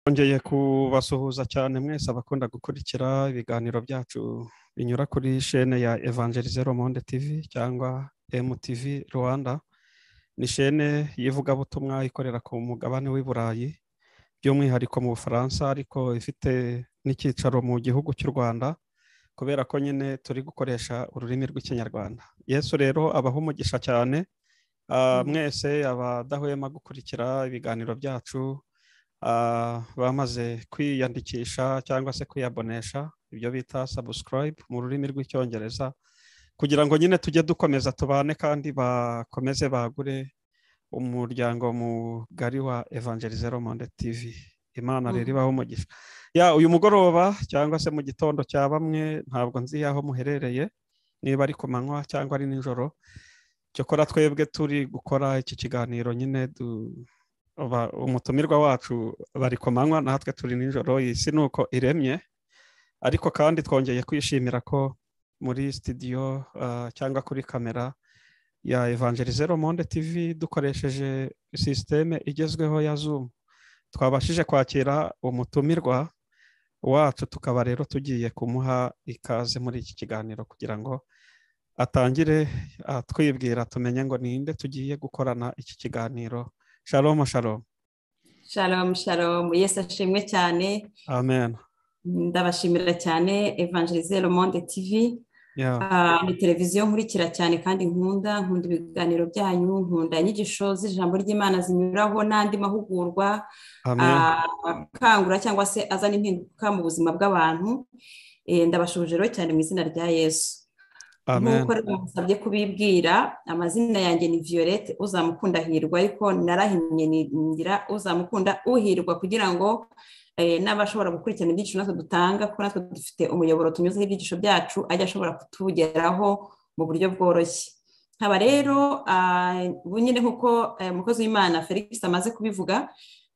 Nongeye kubasuhuza cyane mwese abakunda gukurikira ibiganiro byacu binyura kuri shene ya Evangelize Monde TV cyangwa MTV Rwanda. Ni shene y'ivugabutumwa ikorera ku mugabane w'i Burayi, by'umwihariko mu Bufaransa, ariko ifite n'icyicaro mu gihugu cy'u Rwanda, kubera ko nyine turi gukoresha ururimi rw'Ikinyarwanda. Yesu rero abaha umugisha cyane mwese abadahwema gukurikira ibiganiro byacu, bamaze kwiyandikisha cyangwa se kwiyabonesha, ibyo bita subscribe mu rurimi rw'Icyongereza, kugira ngo nyine tujye dukomeza tubane kandi bakomeze bagure umuryango mugari wa Evangelize Monde TV. Imana rero ibaho umugisha. Ya uyu mugoroba cyangwa se mu gitondo cya bamwe, ntabwo nzi aho muherereye, niba ari ku manywa cyangwa ari nijoro. Cyokora twebwe turi gukora iki kiganiro nyine, umutumirwa wacu bari ku manywa, natwe turi nijoro. Iyi si nuko iremye, ariko kandi twongeye kwishimira ko muri studio cyangwa kuri kamera ya Evangelize Monde TV, dukoresheje sisiteme igezweho ya Zoom, twabashije kwakira umutumirwa wacu. Tukaba rero tugiye kumuha ikaze muri iki kiganiro kugira ngo atangire atwibwira, tumenye ngo ninde tugiye gukorana iki kiganiro. Shalom, shalom. Shalom, shalom. Yesu ashimwe cyane. Amen. Ndabashimira cyane Evangelize Monde TV. Ni televiziyo nkurikira cyane kandi nkunda ibiganiro byanyu, nkunda inyigisho z'ijambo ry'Imana zinyuraho n'andi mahugurwa akangura cyangwa se azana impinduka mu buzima bw'abantu. Ndabashuje rero cyane mu izina rya Yesu. Nk'uko rero musabye kubibwira, amazina yanjye ni Violette Uzamukunda Hirwa, ariko narahinnye ngira Uzamukunda Uhirwa kugira ngo n'abashobora gukurikirana ibyigisho natwe dutanga, kuko natwe dufite umuyoboro tunyuzeho ibyigisho byacu, ajya ashobora kutugeraho mu buryo bworoshye. Nkaba rero ubu nyine nk'uko umukozi w'Imana Felix amaze kubivuga,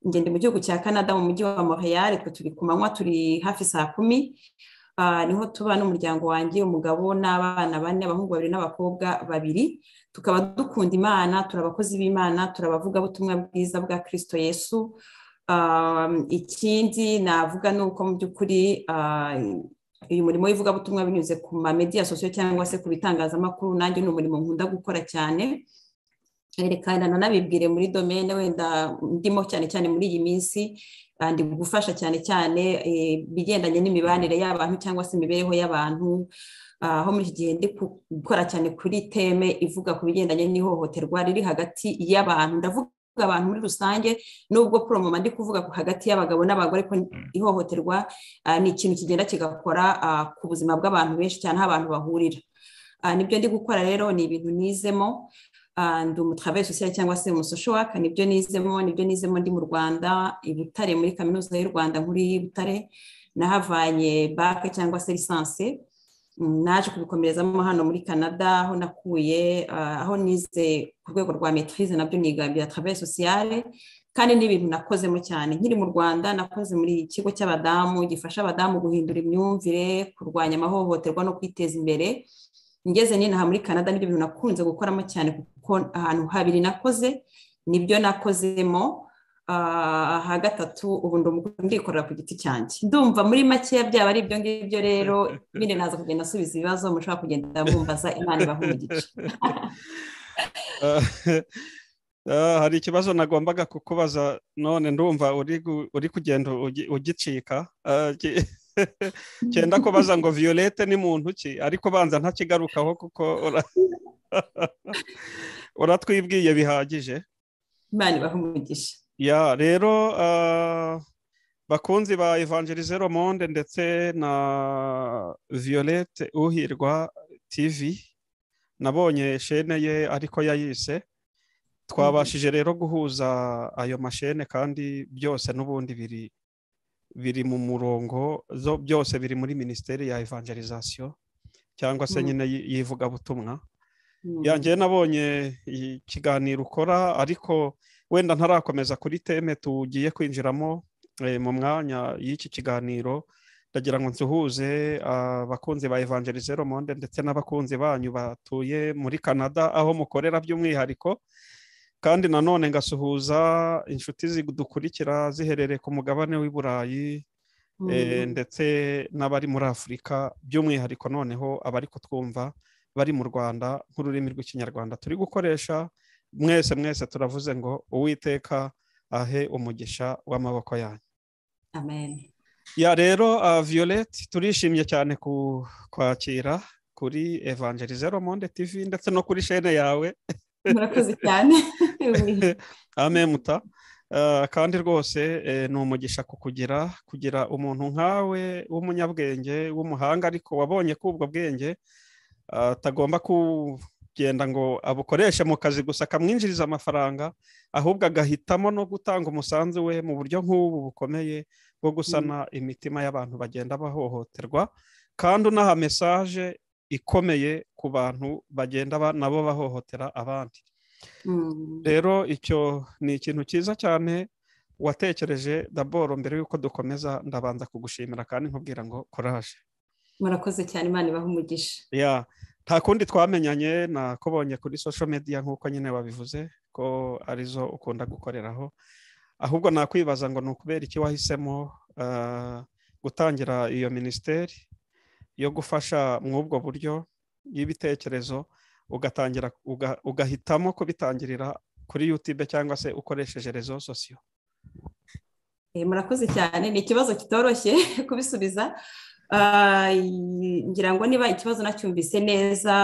ngende mu gihugu cya Canada mu mujyi wa Montreal. Twe turi ku manywa, turi hafi 10:00. Niho tuba n'umuryango wanjye, umugabo n'abana bane, abahungu babiri n'abakobwa babiri. Tukaba dukunda Imana, turi abakozi b'Imana, turi abavugabutumwa bwiza bwa Kristo Yesu. Ikindi navuga ni uko mu by'ukuri uyu murimo w'ivugabutumwa binyuze ku ma media sosiyo cyangwa se ku bitangazamakuru, nanjye ni umurimo nkunda gukora cyane. Reka nanabibwire muri domaine wenda ndimo cyane cyane muri iyi minsi, ndi gufasha cyane cyane bigendanye n'imibanire y'abantu cyangwa se imibereho y'abantu, aho muri iki gihe ndi gukora cyane kuri teme ivuga ku bigendanye n'ihohoterwa riri hagati y'abantu. Ndavuga abantu muri rusange, nubwo promoma ndi kuvuga hagati y'abagabo n'abagore, ko ihohoterwa ni ikintu kigenda kigakora ku buzima bw'abantu benshi cyane, aho abantu bahurira. Nibyo ndi gukora rero, ni ibintu nizemo. Ndi umutravailleur social cyangwa se umusocial worker, nibyo nizemo ndi mu Rwanda, i Butare, muri kaminuza y'u Rwanda nkuru y'i Butare. Nahavanye bac cyangwa se licence, naje kubikomerezamo hano muri Canada, aho nakuye, aho nize ku rwego rwa maîtrise, nabyo niga bya travail social. Kandi ni ibintu nakozemo cyane nkiri mu Rwanda. Nakoze muri ikigo cy'abadamu gifasha abadamu guhindura imyumvire, kurwanya amahohoterwa no kwiteza imbere. Ngeze n'inaha muri Canada, nibyo bintu nakunze gukoramo cyane, kuko ahantu habiri nakoze nibyo nakozemo. Aha gatatu ubu ndikorera ku giti cyanjye. Ndumva muri makeya byaba ari ibyo ngibyo rero, bindi naza kugenda asubiza ibibazo mushobora kugenda mumbaza. Imana ibahe umugisha. Hari ikibazo nagombaga kukubaza none ndumva uri kugenda ugicika. Cyenda kubaza ngo Violette ni muntu ki, ariko banza ntakigarukaho kuko uratwibwiye bihagije. Imana ibahe umugisha. Ya rero bakunzi ba Evangelize Monde ndetse na Violette Uhirwa TV, nabonye shene ye ariko yayise, twabashije rero guhuza ayo mashene, kandi byose n'ubundi biri mu murongo, byose biri muri ministeri ya evangelisation cyangwa se nyine yivugabutumwa. Yanjye nabonye ikiganiro ukora, ariko wenda ntarakomeza kuri teme tugiye kwinjiramo mu mwanya y'iki kiganiro, ndagira ngo nsuhuze abakunzi ba Evangelize Monde ndetse n'abakunzi banyu batuye muri Canada aho mukorera by'umwihariko. Kandi nanone ngasuhuza inshuti zidukurikira ziherereye ku mugabane w'i Burayi, ndetse n'abari muri Afurika, by'umwihariko noneho abari kutwumva bari mu Rwanda nk'ururimi rw'Ikinyarwanda turi gukoresha. Mwese mwese turavuze ngo Uwiteka ahe umugisha w'amaboko yanyu. Amen. Ya rero Violette, turishimye cyane kwakira kuri Evangelize Le Monde TV ndetse no kuri chaîne yawe. Murakoze cyane. Amen muta. Kandi rwose ni umugisha kukugira, kugira umuntu nkawe w'umunyabwenge w'umuhanga, ariko wabonye ko ubwo bwenge atagomba kugenda ngo abukoreshe mu kazi gusa akamwinjiriza amafaranga, ahubwo agahitamo no gutanga umusanzu we mu buryo nk'ubu bukomeye bwo gusana imitima y'abantu bagenda bahohoterwa, kandi unaha message ikomeye ku bantu bagenda nabo bahohotera abandi. Rero icyo ni ikintu cyiza cyane watekereje. Daboro mbere yuko dukomeza ndabanza kugushimira kandi nkubwira ngo courage. Murakoze cyane, Imana ibahe umugisha. Ya, nta kundi twamenyanye, nakubonye kuri social media nk'uko nyine wabivuze ko arizo ukunda gukoreraho, ahubwo nakwibaza ngo ni ukubera iki wahisemo gutangira iyo minisiteri yo gufasha mw'ubwo buryo y'ibitekerezo, ugatangira ugahitamo kubitangirira kuri YouTube cyangwa se ukoresheje réseaux sociaux? Murakoze cyane, ni ikibazo kitoroshye kubisubiza. Ngira ngo niba ikibazo nacyumvise neza,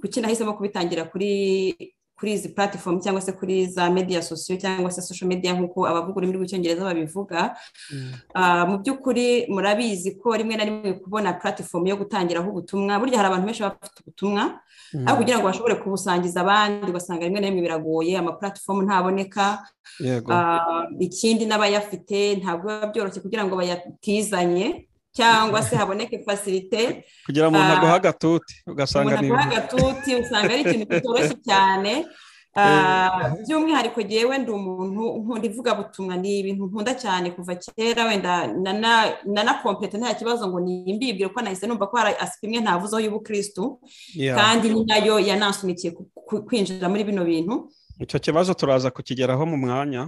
kuki nahisemo kubitangira kuri izi platform cyangwa se kuri za media sociaux cyangwa se social media nk'uko abavuga ururimi rw'Icyongereza babivuga? Mu by'ukuri murabizi ko rimwe na rimwe kubona platform yo gutangiraho ubutumwa, burya hari abantu benshi baba bafite ubutumwa, ariko kugira ngo bashobore kubusangiza abandi ugasanga rimwe na rimwe biragoye, ama platform ntaboneka. Ikindi n'abayafite ntabwo biba byoroshye kugira ngo bayatizanye cyangwa se haboneke facilité. Kugira ngo umuntu aguhe agatuti ugasanga ni umuntu aguha agatuti usanga ari ikintu kitoroshye cyane. By'umwihariko jyewe ndi umuntu nkunda ivugabutumwa, ni ibintu nkunda cyane kuva kera, wenda nanakompeta nta kibazo ngo nimbibwire ko nahise numva ko hari aspect imwe ntavuzeho y'ubukristu, kandi ni nayo yanansunikiye kwinjira muri bino bintu. Icyo kibazo turaza kukigeraho mu mwanya.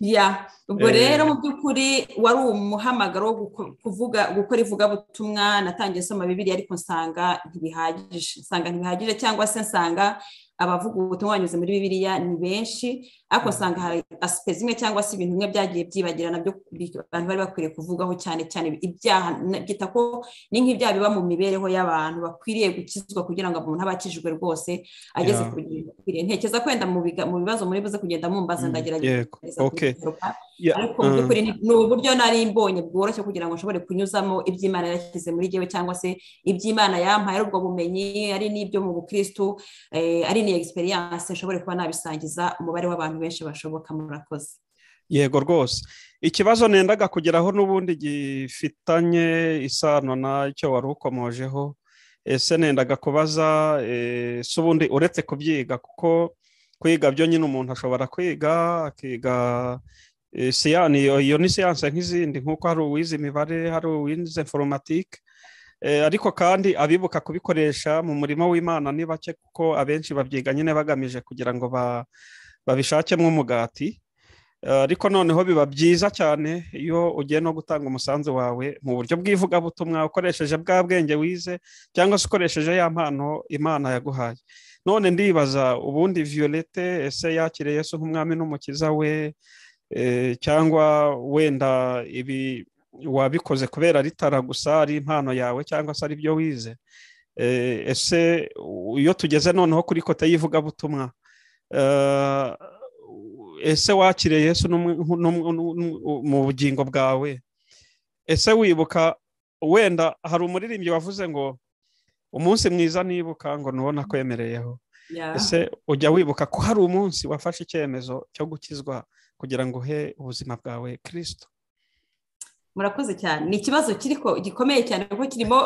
Ya, ubwo rero mu by'ukuri wari umuhamagaro wo kuvuga, gukora ivugabutumwa. Natangiye nsoma Bibiliya, ariko nsanga ntibihagije, cyangwa se nsanga abavuga ubutumwa banyuze muri Bibiliya ni benshi, ariko nsanga hari aspects zimwe cyangwa se ibintu bimwe byagiye byibagirana byo abantu bari bakwiriye kuvugaho, cyane cyane ibyaha. Byita ko ni nk'ibyaha biba mu mibereho y'abantu bakwiriye gukizwa kugira ngo umuntu abe akijijwe rwose ageze ku rugero rukwiriye. Ntekereza ko wenda mu bibazo muri buze kugenda mumbaza ndagerageza kubigaruka, ariko mu by'ukuri ni uburyo nari mbonye bworoshye kugira ngo nshobore kunyuzamo iby'Imana yashyize muri jyewe, cyangwa se iby'Imana yampaye, ari ubwo bumenyi, ari n'ibyo mu bukristu, ari ni experience, nshobore kuba nabisangiza umubare w'abantu benshi bashoboka. Murakoze. Yego rwose, ikibazo nendaga kugeraho n'ubundi gifitanye isano n'icyo wari ukomojeho. Ese nendaga kubaza, se ubundi uretse kubyiga, kuko kwiga byo nyine umuntu ashobora kwiga akiga iyo ni siyanse nk'izindi, nk'uko hari uwize imibare, hari uwize informatique, ariko kandi abibuka kubikoresha mu murimo w'Imana ni bake, kuko abenshi babyiga nyine bagamije kugira ngo babishakemo umugati. Ariko noneho biba byiza cyane iyo ugiye no gutanga umusanzu wawe mu buryo bw'ivugabutumwa ukoresheje bwa bwenge wize cyangwa se ukoresheje ya mpano Imana yaguhaye. None ndibaza, ubundi Violette ese yakiriye Yesu nk'umwami n'umukiza we, cyangwa wenda ibi wabikoze kubera ritara gusa, ari impano yawe cyangwa se ari byo wize? Ese iyo tugeze noneho kuri côté y'ivugabutumwa, ese wakiriye Yesu mu bugingo bwawe? Ese wibuka, wenda hari umuririmbyi wavuze ngo umunsi mwiza nibuka ngo nuwo nakwemereyeho, ese ujya wibuka ko hari umunsi wafashe icyemezo cyo gukizwa kugira ngo uhe ubuzima bwawe Kirisito? Murakoze cyane, ni ikibazo kiriko gikomeye cyane kuko kirimo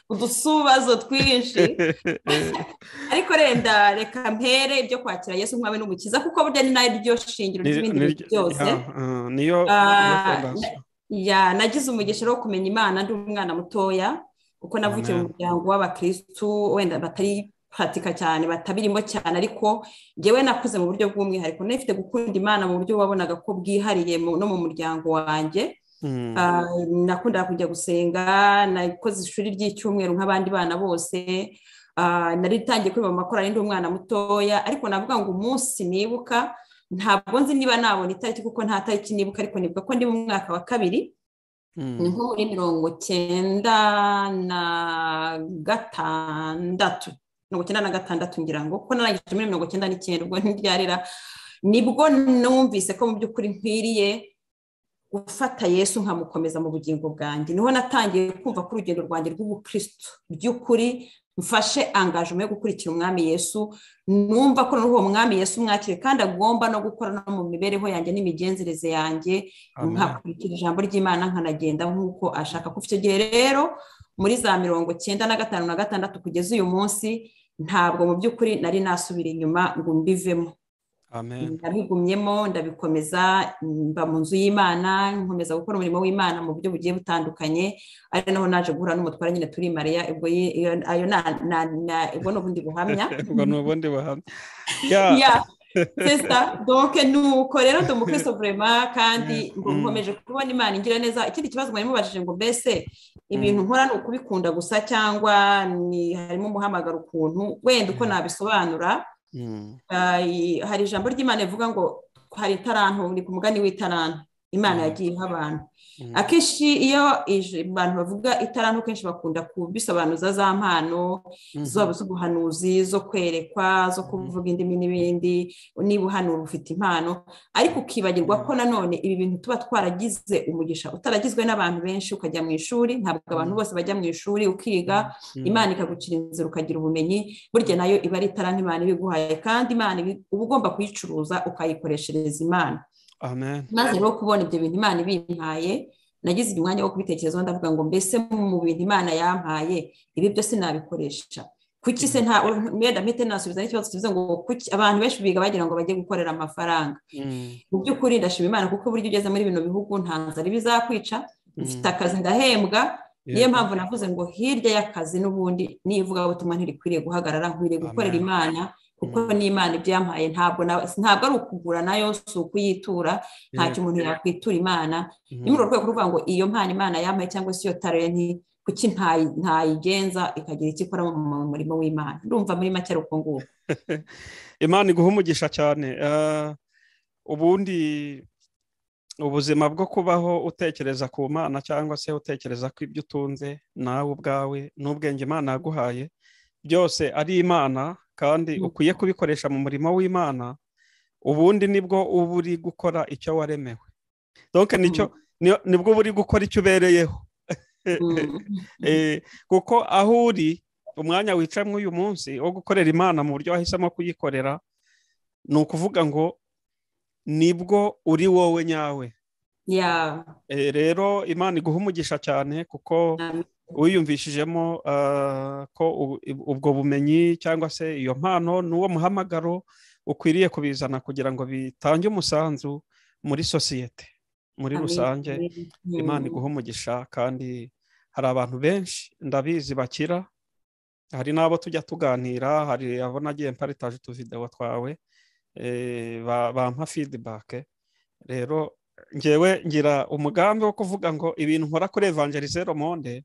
udusubazo twinshi, ariko renda reka mpere ibyo kwakira Yesu nk'umwami n'umukiza, kuko burya ni naryo shingiro ry'ibindi bintu byose. Niyo. Ya, nagize umugisha wo kumenya Imana ndi umwana mutoya, kuko navukiye mu muryango w'abakirisitu, wenda batari Batabipratika cyane, batabirimo cyane, ariko ngewe nakuze mu buryo bw'umwihariko, nifite gukunda Imana mu buryo wabonaga ko bwihariye no mu muryango wanjye. Nakundaga kujya gusenga, nakoze ishuri ry'icyumweru nk'abandi bana bose, nari itangiye kwiba mu makorali ndi umwana mutoya. Ariko navuga ngo umunsi nibuka, ntabwo nzi niba nabona itariki kuko nta tariki nibuka, ariko nibuka ko ndi mu mwaka wa kabiri, ni nko muri 96, 96 ngira ngo, kuko narangije muri 99, ubwo ntibyarira. Nibwo numvise ko mu by'ukuri nkwiriye gufata Yesu nkamukomeza mu bugingo bwanjye. Niho natangiye kumva ko urugendo rwanjye rw'ubukristo by'ukuri mfashe engagement yo gukurikira umwami Yesu, numva ko n'uwo mwami Yesu mwakire kandi agomba no gukora no mu mibereho yanjye n'imigenzereze yanjye, nkakurikira ijambo ry'Imana nkanagenda nk'uko ashaka. Kuva icyo gihe rero muri za 95 na 6 kugeza uyu munsi, ntabwo mu by'ukuri nari nasubira inyuma ngo mbivemo. Ndabigumyemo, ndabikomeza, mba mu nzu y'Imana, nkomeza gukora umurimo w'Imana mu buryo bugiye butandukanye, ari naho naje guhura n'umutware nyine turi Mariya. Ubwo ayo ubwo ni ubundi buhamya. Ubwo ni ubundi buhamya. Ya, c'est ça. Donc nuko rero ndi umukristo vraiment, kandi nkomeje kubona Imana ingira neza. Ikindi kibazo mwari mubajije ngo mbese ibintu nkora ni ukubikunda gusa cyangwa ni harimo umuhamagaro ukuntu, wenda uko nabisobanura, hari ijambo ry'Imana rivuga ngo hari itaranto, ni ku mugani w'itaranto Imana yagiye iha abantu. Akenshi iyo abantu bavuga itaranto, kenshi bakunda kubisobanuza za mpano zaba z'ubuhanuzi, zo kwerekwa, zo kuvuga indimi n'ibindi, niba uhanura ufite impano, ariko ukibagirwa ko nanone ibi bintu tuba twaragize umugisha utaragizwe n'abantu benshi, ukajya mu ishuri, ntabwo abantu bose bajya mu ishuri, ukiga, Imana ikagucira inzira ukagira ubumenyi, burya nayo iba ari itaranto Imana ibiguhaye, kandi Imana uba ugomba kuyicuruza ukayikoreshereza Imana. Amen. Maze rero kubona ibyo bintu Imana ibimpaye, nagize umwanya wo kubitekerezaho, ndavuga ngo mbese mu bintu Imana yampaye ibi byose nabikoresha kuki se? Nta mwenda mpite nasubiza n'ikibazo kivuze ngo kuki abantu benshi biga bagira ngo bajye gukorera amafaranga. Mu by'ukuri ndashima Imana kuko buryo ugeze muri bino bihugu nta nzara ibizakwica, mfite akazi ndahembwa. Niyo mpamvu navuze ngo hirya y'akazi n'ubundi n'ivugabutumwa ntirikwiriye guhagarara, nkwiriye gukorera Imana, kuko n'Imana ibyo yampaye ntabwo ari ukugura nayo, si ukuyitura, ntacyo umuntu yakwitura Imana. Ni muri urwo rwego ruvuga ngo iyo mpano Imana yampaye cyangwa se iyo talenti, kuki ntayigenza ikagira icyo ikora mu murimo w'Imana? Ndumva muri make ari uko nguko. Imana iguha umugisha cyane. Ubundi ubuzima bwo kubaho utekereza ku Mana cyangwa se utekereza ko ibyo utunze nawe ubwawe n'ubwenge Imana yaguhaye byose ari Imana, kandi ukwiye kubikoresha mu murimo w'Imana, ubundi nibwo uba uri gukora icyo waremewe. Donc nicyo nibwo uba uri gukora icyo ubereyeho. Kuko aho uri umwanya wicamwe uyu munsi wo gukorera Imana mu buryo wahisemo kuyikorera, ni ukuvuga ngo nibwo uri wowe nyawe. Rero Imana iguha umugisha cyane kuko wiyumvishijemo ko ubwo bumenyi cyangwa se iyo mpano n'uwo muhamagaro ukwiriye kubizana kugira ngo bitange umusanzu muri sosiyete muri rusange. Imana iguha umugisha. Kandi hari abantu benshi ndabizi bakira, hari n'abo tujya tuganira, hari abo nagiye mparitaje utuvidewo twawe, bampa feedback. Rero ngewe ngira umugambi wo kuvuga ngo ibintu nkora kuri Evangeliser le Monde,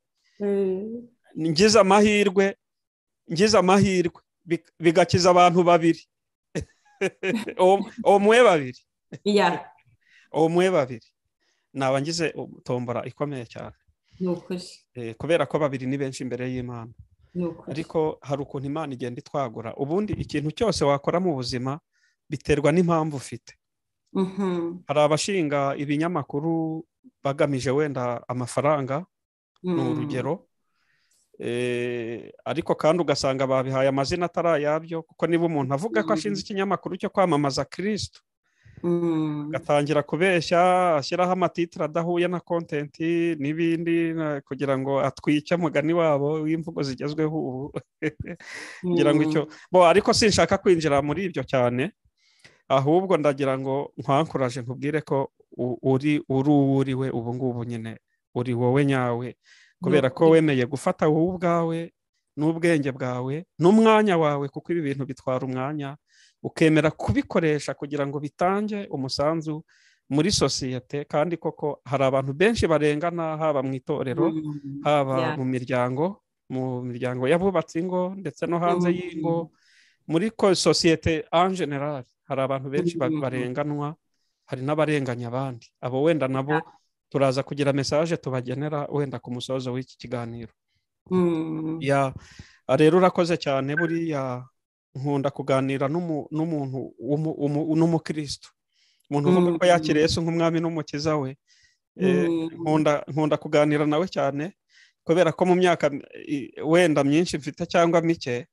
ngize amahirwe bigakiza abantu babiri, omwe babiri, omwe babiri, naba ngize tombora ikomeye cyane, kubera ko babiri ni benshi imbere y'Imana. Ariko hari ukuntu Imana igenda itwagura. Ubundi ikintu cyose wakora mu buzima biterwa n'impamvu ufite. Hari abashinga ibinyamakuru bagamije wenda amafaranga, ni urugero, ariko kandi ugasanga babihaye amazina atari ayabyo, kuko niba umuntu avuga ko ashinze ikinyamakuru cyo kwamamaza Kristo, agatangira kubeshya ashyiraho amatitire adahuye na kontenti n'ibindi kugira ngo atwice mugani wabo w'imvugo zigezweho ubu. Ngira ngo icyo bo, ariko sinshaka kwinjira muri ibyo cyane, ahubwo ndagira ngo nkwankuraje nkubwire ko uri uriwe ubu ngubu nyine, uri wowe nyawe, kubera ko wemeye gufata wowe ubwawe n'ubwenge bwawe n'umwanya wawe, kuko ibi bintu bitwara umwanya, ukemera kubikoresha kugira ngo bitange umusanzu muri sosiyete. Kandi koko hari abantu benshi barengana, haba mu itorero, haba mu miryango, mu miryango y'abubatse ingo ndetse no hanze y'ingo, muri sosiyete en général hari abantu benshi barenganwa, hari n'abarenganya abandi. Abo wenda nabo turaza kugira message tubagenera wenda ku musozo w'iki kiganiro. Ya rero urakoze cyane. Buriya nkunda kuganira n'umuntu n'umukristo, umuntu uvuga ko yakiriye Yesu nk'umwami n'umukiza we. Nkunda kuganira nawe cyane, kubera ko mu myaka wenda myinshi mfite cyangwa mike,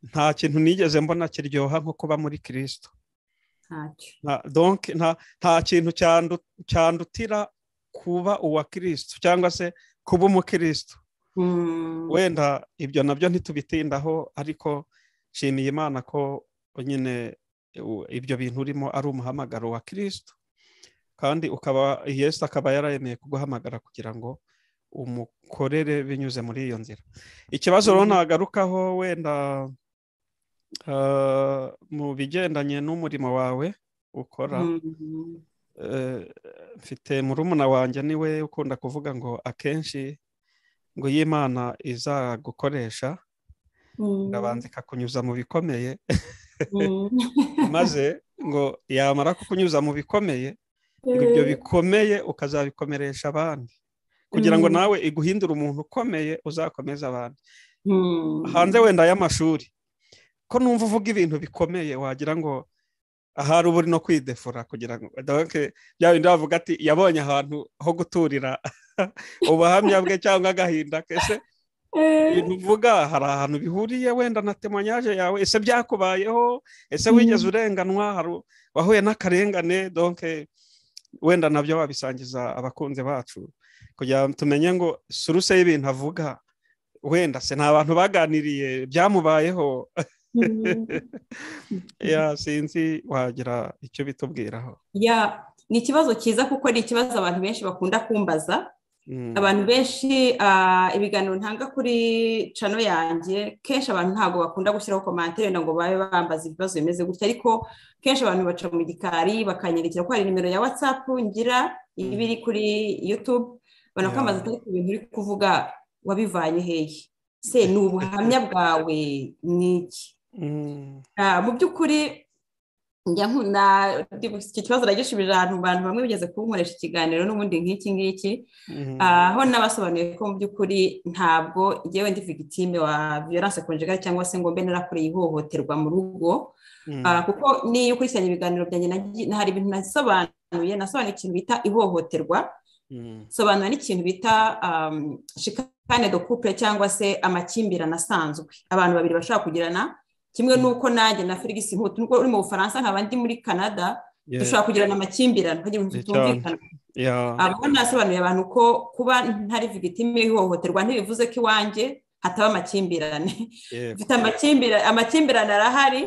nta kintu nigeze mbona kiryoha nko kuba muri Kristo. Nta kintu cyandutira kuba uwa Kristo cyangwa se kuba umukristo. Wenda ibyo nabyo ntitubitindaho, ariko nshimiye Imana ko nyine ibyo bintu urimo ari umuhamagaro wa Kristo, kandi ukaba Yesu akaba yarayemeye kuguhamagara kugira ngo umukorere binyuze muri iyo nzira. Ikibazo rero nagarukaho wenda mu bigendanye n'umurimo wawe ukora, mfite murumuna wanjye niwe ukunda kuvuga ngo akenshi ngo iyo Imana izagukoresha irabanza ikakunyuza mu bikomeye, maze ngo yamara kukunyuza mu bikomeye, ngo ibyo bikomeye ukazabikomeresha abandi, kugira ngo nawe iguhindure umuntu ukomeye uzakomeza abandi. Hanze wenda y'amashuri, ko numva uvuga ibintu bikomeye wagira ngo ahari uba uri no kwidefura, kugira ngo bya bindi bavuga ati yabonye ahantu ho guturira ubuhamya bwe cyangwa agahinda kese, ibintu uvuga hari ahantu bihuriye wenda na témoignage yawe, ese byakubayeho, ese wigeze urenganwa, wahuye n'akarengane? Donc wenda nabyo wabisangiza abakunzi bacu kugira ngo tumenye ngo source y'ibintu avuga wenda se nta bantu baganiriye byamubayeho. Ya, sinzi wagira icyo bitubwiraho. Ya, ni ikibazo cyiza, kuko ni ikibazo abantu benshi bakunda kumbaza. Abantu benshi, ibiganiro ntanga kuri channel yanjye, kenshi abantu ntabwo bakunda gushyiraho commentaire ngo babe bambaza ibibazo bimeze gutya, ariko kenshi abantu baca mu gikari bakanyandikira ko hari nimero ya WhatsApp ngira iba iri kuri YouTube, banakwambaza atari ku bintu uri kuvuga wabivanye hehe, se ni ubuhamya bwawe, ni iki? Mu by'ukuri njya nkunda iki kibazo, nagishubije ahantu abantu bamwe bigeze kunkoresha ikiganiro n'ubundi nk'iki ngiki, aho nabasobanuriye ko mu by'ukuri ntabwo ngewe ndi victime wa violence conjugale cyangwa se ngo mbe narakoreye ihohoterwa mu rugo, kuko niyo ukurikiranye ibiganiro byanjye hari ibintu nasobanuye ikintu bita ihohoterwa, sobanura n'ikintu bita chicane de couple cyangwa se amakimbirane asanzwe abantu babiri bashobora kugirana, kimwe n'uko nanjye na Felix Mputu, nuko uri mu Bufaransa nkaba ndi muri Canada, dushobora kugirana amakimbirane kugira ngo tutumvikana. Abo nasobanuriye abantu ko kuba ntari victime y'ihohoterwa ntibivuze ko iwanjye hataba amakimbirane. Mfite amakimbirane, amakimbirane arahari,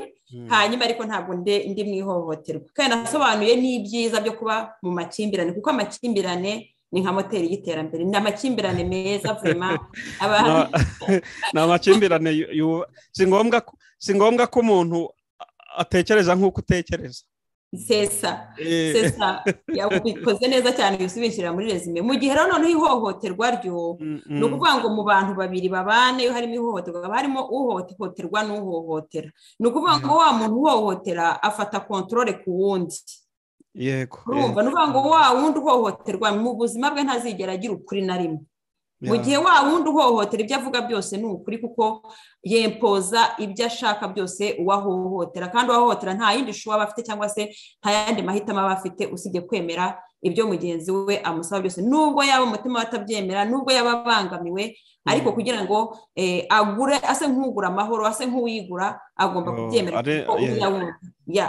hanyuma ariko ntabwo ndi mu ihohoterwa. Kandi nasobanuye n'ibyiza byo kuba mu makimbirane, kuko amakimbirane ni nka moteri y'iterambere, ni amakimbirane meza vraiment. Ni amakimbirane, si ngombwa ko umuntu atekereza nk'uko utekereza. Sesa sesa, yabikoze neza cyane bisubishyira muri résumé. Mu gihe rero noneho ihohoterwa ryo, ni ukuvuga ngo mu bantu babiri babana, iyo harimo ihohoterwa haba harimo uhohoterwa n'uhohotera. Ni ukuvuga ngo wa muntu uhohotera afata contrôle ku wundi. Urumva, ni ukuvuga ngo wa wundi uhohoterwa mu buzima bwe ntazigera agira ukuri na rimwe, mu gihe wa wundi uhohotera ibyo avuga byose ni ukuri, kuko yempoza ibyo ashaka byose uwahohotera, kandi uwahohotera nta yindi choix aba afite cyangwa se nta yandi mahitamo aba afite usibye kwemera ibyo mugenzi we amusaba byose, nubwo yaba umutima we atabyemera, nubwo yaba abangamiwe, ariko kugira ngo agure, ase nk'ugura amahoro, ase nk'uwigura, agomba kubyemera, kuko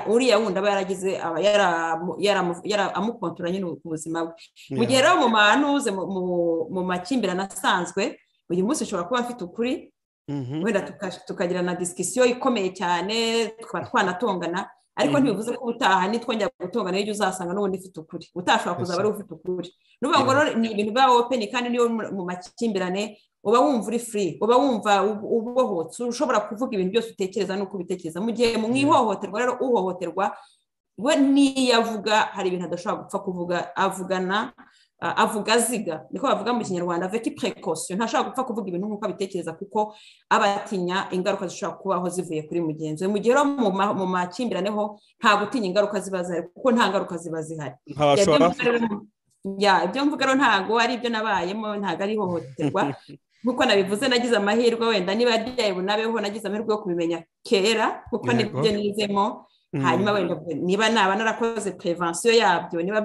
uriya wundi aba yaragize, aba amukontora nyine ku buzima bwe. Mu gihe rero mu manuze mu makimbirane asanzwe, uyu munsi ushobora kuba afite ukuri, wenda tukagira na discussion ikomeye cyane, tukaba twanatongana, ariko ntibivuze ko ubutaha nitwongera gutongana n'ibyo uzasanga n'ubundi ufite ukuri. Utashobora kuzaba ari ufite ukuri. Ni ukuvuga ngo rero ni ibintu biba open, kandi niyo mu makimbirane Uba wumva uri free, uba wumva ubohotse, ushobora kuvuga ibintu byose utekereza n'uko ubitekereza. Mu gihe mu ihohoterwa rero, uhohoterwa we niyo avuga hari ibintu adashobora gupfa kuvuga, avugana avuga aziga, niko bavuga mu Kinyarwanda, avec précaution. Ntashobora gupfa kuvuga ibintu nk'uko abitekereza, kuko aba atinya ingaruka zishobora kubaho zivuye kuri mugenzi we. Mu gihe rero mu makimbirane ho nta gutinya ingaruka ziba zihari, kuko nta ngaruka ziba zihari. Ibyo mvuga rero ntabwo ari ibyo nabayemo, ntabwo ari ihohoterwa. Nk'uko nabivuze, nagize amahirwe, wenda niba ryaye bunabeho, nagize amahirwe yo kubimenya kera, kuko nibyo nizemo. Hanyuma wenda niba naba narakoze prévention yabyo, niba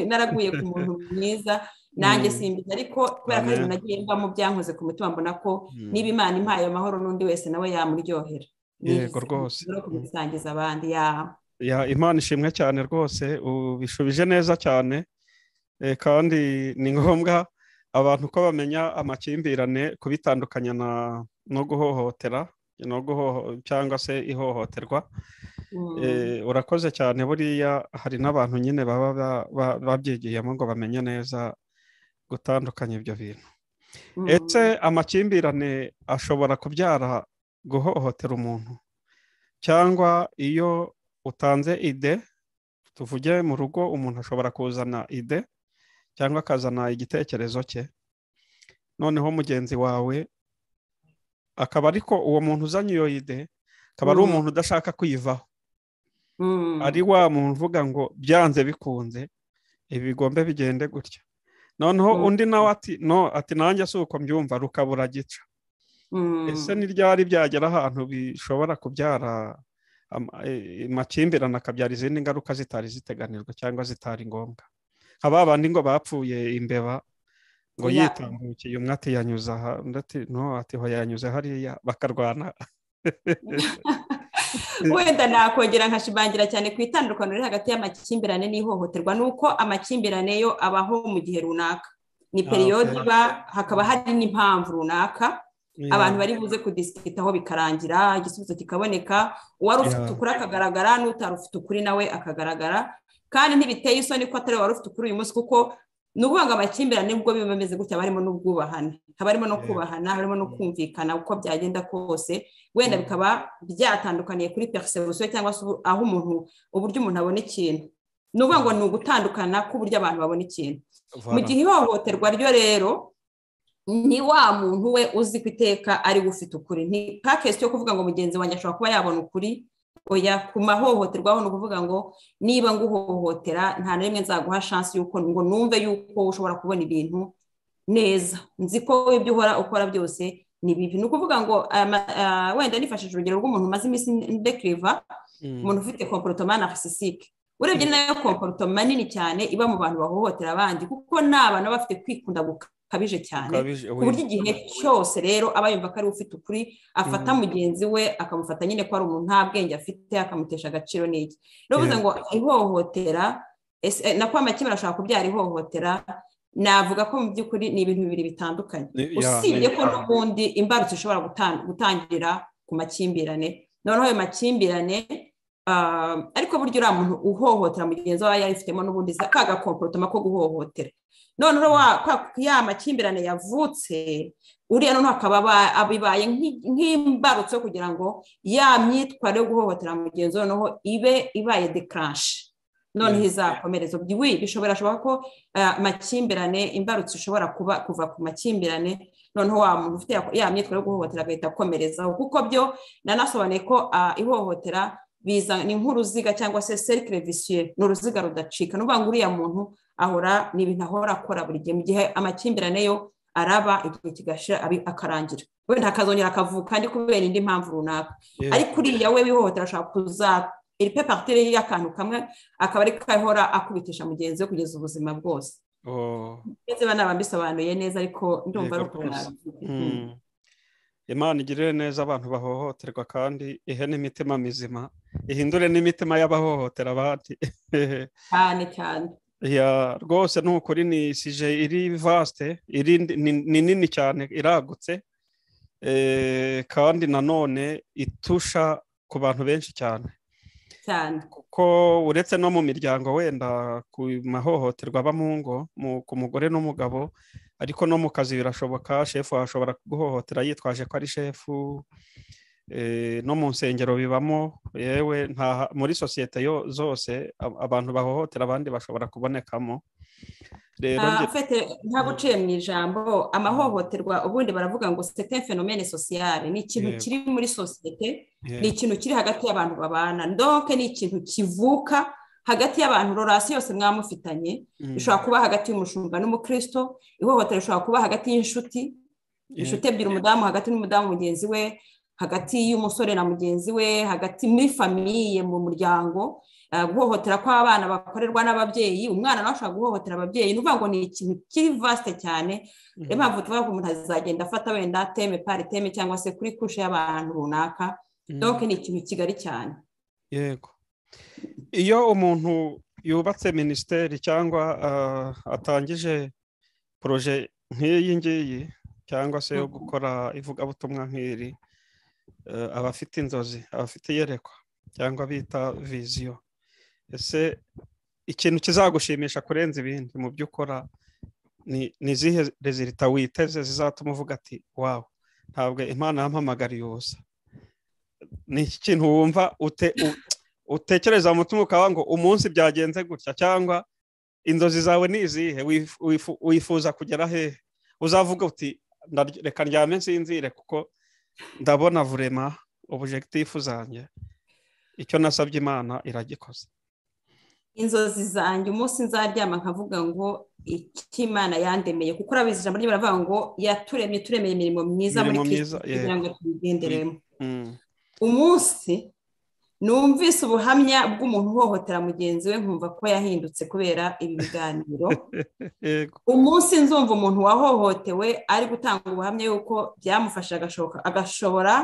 naraguye ku muntu mwiza, nanjye simbizi. Ariko kubera ko nagiye mbamo, byankoze ku mutima, mbona ko niba Imana impaye amahoro, n'undi wese nawe yamuryohera. Yego rwose. No kubisangiza abandi ya. Imana ishimwe cyane rwose, ubishubije neza cyane. Kandi ni ngombwa abantu ko bamenya amakimbirane, kubitandukanya no guhohotera cyangwa se ihohoterwa. Urakoze cyane. Buriya hari n'abantu nyine baba babyigiyemo ngo bamenye neza gutandukanya ibyo bintu. Ese amakimbirane ashobora kubyara guhohotera umuntu? Cyangwa iyo utanze idée, tuvuge mu rugo, umuntu ashobora kuzana idée cyangwa akazana igitekerezo cye, noneho mugenzi wawe akaba, ariko uwo muntu uzanye iyo idée akaba ari umuntu udashaka kuyivaho, ari wa muntu uvuga ngo byanze bikunze ibi bigombe bigende gutya, noneho undi nawe ati no, ati nanjye si uko mbyumva, rukabura gica. Ese ni ryari byagera ahantu bishobora kubyara amakimbirane, akabyara izindi ngaruka zitari ziteganijwe cyangwa zitari ngombwa, nka ba bandi ngo bapfuye imbeba, ngo yitambukiye, umwe ati yanyuze aha, undi ati no, ati ho yanyuze hariya, bakarwana? Wenda nakongera nkashimangira cyane ku itandukaniro riri hagati y'amakimbirane n'ihohoterwa. Ni uko amakimbirane yo abaho mu gihe runaka, ni période iba, hakaba hari n'impamvu runaka abantu bari buze kudiscutaho, bikarangira igisubizo kikaboneka, uwari ufite ukuri akagaragara, n'utari ufite ukuri nawe akagaragara. Kandi ntibiteye isoni ko atari wari ufite ukuri uyu munsi, kuko ni ukuvuga ngo amakimbirane, nubwo biba bimeze gutya, haba harimo n'ubwubahane, haba harimo no kubahana, harimo no kumvikana uko byagenda kose. Wenda bikaba byatandukaniye kuri perception, cyangwa se aho umuntu, uburyo umuntu abona ikintu. Ni ukuvuga ngo ni ugutandukana k'uburyo abantu babona ikintu. Mu gihe ihohoterwa ryo rero ni wa muntu we uzi ko iteka ari we ufite ukuri. Ni pas question yo kuvuga ngo mugenzi wanjye ashobora kuba yabona ukuri, oya. Ku mahohoterwa aho ni ukuvuga ngo niba nguhohotera, nta na rimwe nzaguha chance y'uko ngo numve yuko ushobora kubona ibintu neza. Nzi ko ibyo uhora ukora byose ni bibi. Ni ukuvuga ngo wenda nifashishije urugero rw'umuntu umaze iminsi ndekiriva, umuntu ufite comportement narcissique. Urebye nayo comportement nini cyane iba mu bantu bahohotera abandi, kuko ni abantu baba bafite kwikunda gukabije cyane, ku buryo igihe cyose rero aba yumva ko ari we ufite ukuri, afata mugenzi we akamufata nyine ko ari umuntu nta bwenge afite, akamutesha agaciro n'iki. Rero bivuze ngo ihohotera nako amakimbirane ashobora kubyara ihohotera, navuga ko mu by'ukuri ni ibintu bibiri bitandukanye, usibye ko n'ubundi imbarutso ishobora gutangira ku makimbirane. Noneho ayo makimbirane, ariko burya uriya muntu uhohotera mugenzi we yarifitemo n'ubundi ka gacomportement ko guhohotera. Noneho ya makimbirane yavutse, uriya noneho akaba bibaye nk'imbarutso yo kugira ngo ya myitwarire yo guhohotera mugenzi we noneho ibe ibaye déclenché, noneho izakomereza. Wi, bishobora ko amakimbirane, imbarutso ishobora kuba kuva ku makimbirane, noneho wa muntu ufite ya myitwarire yo guhohotera agahita akomerezaho, kuko byo nanasobanuye ko ihohotera biza ni nk'uruziga cyangwa se cercle vicieux, ni uruziga rudacika. Ni ukuvuga ngo uriya muntu ahora, ni ibintu ahora akora buri gihe, mu gihe amakimbirane yo araba igihe kigashira akarangira, wenda akazongera akavuka kandi kubera indi mpamvu runaka. Ariko uriya we w'ihohotera ashobora kuza iri pe partir y'akantu kamwe, akaba ari kahora akubitisha mugenzi we kugeza ubuzima bwose. Ndetse naba mbisobanuye neza, ariko ndumva ari uko nabivuga. Imana igirire neza abantu bahohoterwa, kandi ihe n'imitima mizima, ihindure n'imitima y'abahohotera abandi. Cyane cyane. Rwose ni ukuri, ni sujet iri vaste, iri ni nini cyane, iragutse, kandi nanone itusha ku bantu benshi cyane. Cyane. Kuko uretse no mu miryango, wenda ku mahohoterwa aba mu ngo, ku mugore n'umugabo, Ariko no mu kazi birashoboka, shefu ashobora kuguhohotera yitwaje ko ari shefu, no mu nsengero bibamo, yewe muri sosiyete zose abantu bahohotera abandi bashobora kubonekamo. Rero ntabwo uciye mu ijambo, amahohoterwa ubundi baravuga ngo c'est un phénomène social, ni ikintu kiri muri sosiyete, ni ikintu kiri hagati y'abantu babana, donc ni ikintu kivuka hagati y'abantu, relation yose mwamufitanye. Ishobora kuba hagati y'umushumba n'umukristo, ihohoterwa ishobora kuba hagati y'inshuti, inshuti ebyiri, umudamu hagati n'umudamu mugenzi we, hagati y'umusore na mugenzi we, hagati muri famille, mu muryango, guhohotera kw'abana bakorerwa n'ababyeyi, umwana nawe ashobora guhohotera ababyeyi. Ni ukuvuga ngo ni ikintu kiri vaste cyane. Niyo mpamvu tuvuga ko umuntu azagenda afata wenda thème par thème cyangwa se kuri couche y'abantu runaka. Donc ni ikintu kigari cyane. Yego, iyo umuntu yubatse minisiteri cyangwa atangije projet nk'iyi ngiyi cyangwa se yo gukora ivugabutumwa nk'iri, aba afite inzozi, aba afite iyerekwa cyangwa bita vision. Ese ikintu kizagushimisha kurenza ibindi mu byo ukora ni izihe résultats witeze zizatuma uvuga ati: "Wow, ntabwo Imana yampamagariye ubusa"? Ni iki kintu wumva utekereza mu mutima ukaba ngo umunsi byagenze gutya? Cyangwa inzozi zawe ni izihe? Wifuza kugera hehe uzavuga uti: "Reka ndyame nsinzire kuko ndabona vraiment objectif zanjye, icyo nasabye Imana iragikoze"? Inzozi zanjye, umunsi nzaryama nkavuga ngo icyo Imana yandemeye, kuko urabizi ijambo rye baravuga ngo yaturemye, turemeye imirimo myiza muri Kirisito kugira ngo tubigenderemo. Umunsi numvise ubuhamya bw'umuntu uhohotera mugenzi we, nkumva ko yahindutse kubera ibi biganiro, umunsi nzumva umuntu wahohotewe ari gutanga ubuhamya yuko byamufashe agashobora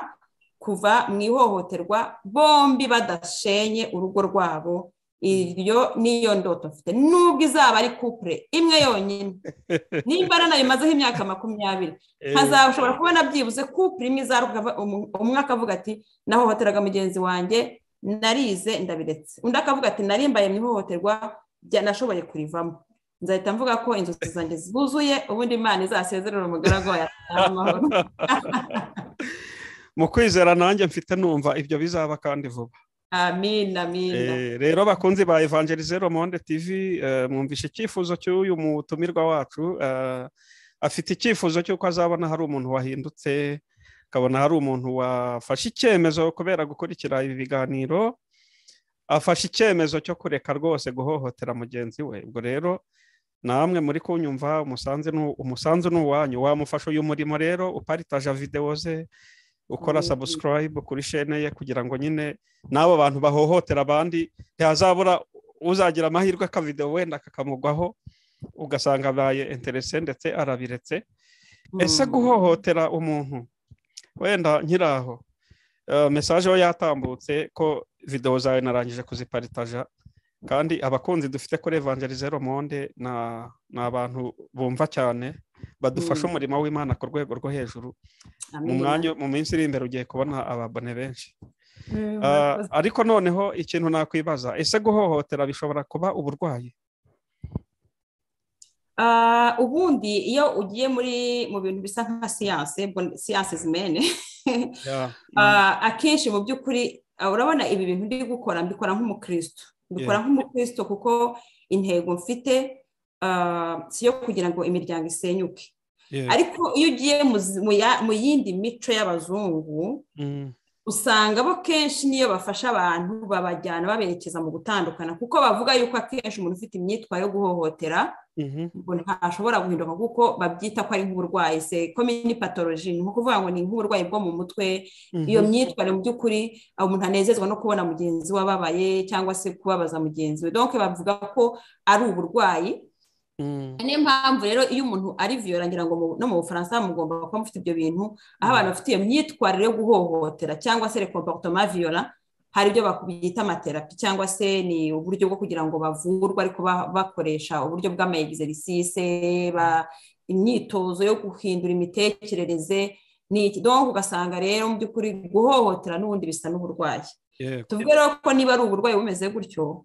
kuva mu ihohoterwa, bombi badashenye urugo rwabo, iyo niyo ndoto mfite. Nubwo izaba ari couple imwe yonyine, nimba nanayimazeho imyaka 20, nkazashobora kubona byibuze couple imwe umwe akavuga ati: "Nahohoteraga mugenzi wanjye, narize ndabiretse," undi akavuga ati: "Narimbaye mu ihohoterwa, nashoboye kurivamo," nzahita mvuga ko inzozi zanjye zuzuye. Ubundi Imana izasezerera umugaragu wayo amahoro. Mu kwizera nanjye mfite, numva ibyo bizaba kandi vuba. Amin, amin. Rero bakunzi ba Évangéliser le Monde TV, mwumvishe icyifuzo cy'uyu mutumirwa wacu. Afite icyifuzo cy'uko azabona hari umuntu wahindutse, akabona hari umuntu wafashe icyemezo kubera gukurikira ibi biganiro, afashe icyemezo cyo kureka rwose guhohotera mugenzi we. Ubwo rero namwe muri kunyumva, umusanzu ni uwanyu. Wamufasha uyu murimo rero uparitaja videwo ze, ukora subscribe kuri chaîne ye, kugira ngo nyine n'abo bantu bahohotera abandi ntihazabura uzagira amahirwe akavidewo wenda kakamugwaho, ugasanga abaye intéressé ndetse arabiretse. Ese guhohotera umuntu, wenda nkiraho, message we yatambutse ko videwo zawe narangije kuziparitaja, kandi abakunzi dufite kuri Évangéliser le Monde ni abantu bumva cyane, badufasha umurimo w'Imana ku rwego rwo hejuru. Mu mwanya, mu minsi iri imbere, ugiye kubona ababone benshi. Ariko noneho ikintu nakwibaza: ese guhohotera bishobora kuba uburwayi? Ubundi iyo ugiye muri mu bintu bisa nka siyanse, siyanse zimene, akenshi mu by'ukuri urabona ibi bintu ndi gukora, mbikora nk'umukristo, mbikora nk'umukristo kuko intego mfite si iyo kugira ngo imiryango isenyuke. Ariko iyo ugiye mu yindi mico y'abazungu, usanga bo kenshi niyo bafasha abantu babajyana baberekeza mu gutandukana, kuko bavuga yuko akenshi umuntu ufite imyitwarire yo guhohotera ngo ntashobora guhinduka, kuko babyita ko ari nk'uburwayi, c'est comme une pathologie, ni nko kuvuga ngo ni nk'uburwayi bwo mu mutwe. Iyo myitwarire mu by'ukuri, umuntu anezezwa no kubona mugenzi we ababaye cyangwa se kubabaza mugenzi we, donc bavuga ko ari uburwayi. Niyo mpamvu rero iyo umuntu ari violent, ngira ngo no mu Bufaransa mugomba kuba mufite ibyo bintu, aho abantu bafite iyo myitwarire yo guhohotera cyangwa se comportement violent, hari ibyo bita amathérapies cyangwa se ni uburyo bwo kugira ngo bavurwe, ariko bakoresha uburyo bw'ama exercices, imyitozo yo guhindura imitekerereze. Ni iki? Donc ugasanga rero mu by'ukuri guhohotera n'ubundi bisa n'uburwayi. Tuvuge rero ko niba ari uburwayi bumeze gutyo,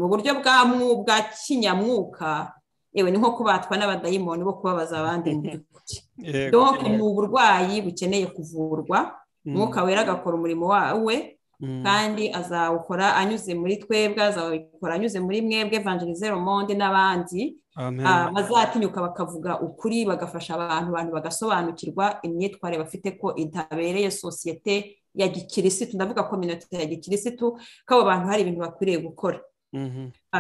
mu buryo bwa kinyamwuka Yewe, ni nko kubatwa n'abadayimoni bo kubabaza abandi mu by'ukuri. Donc ni uburwayi bukeneye kuvurwa, Umwuka Wera agakora umurimo wawe, kandi azawukora anyuze muri twebwe, azawukora anyuze muri mwebwe, Évangéliser le Monde n'abandi bazatinyuka bakavuga ukuri, bagafasha abantu bagasobanukirwa imyitwarire bafite ko itabereye sosiyete ya gikirisitu, ndavuga communauté ya gikirisitu, ko abo bantu hari ibintu bakwiriye gukora.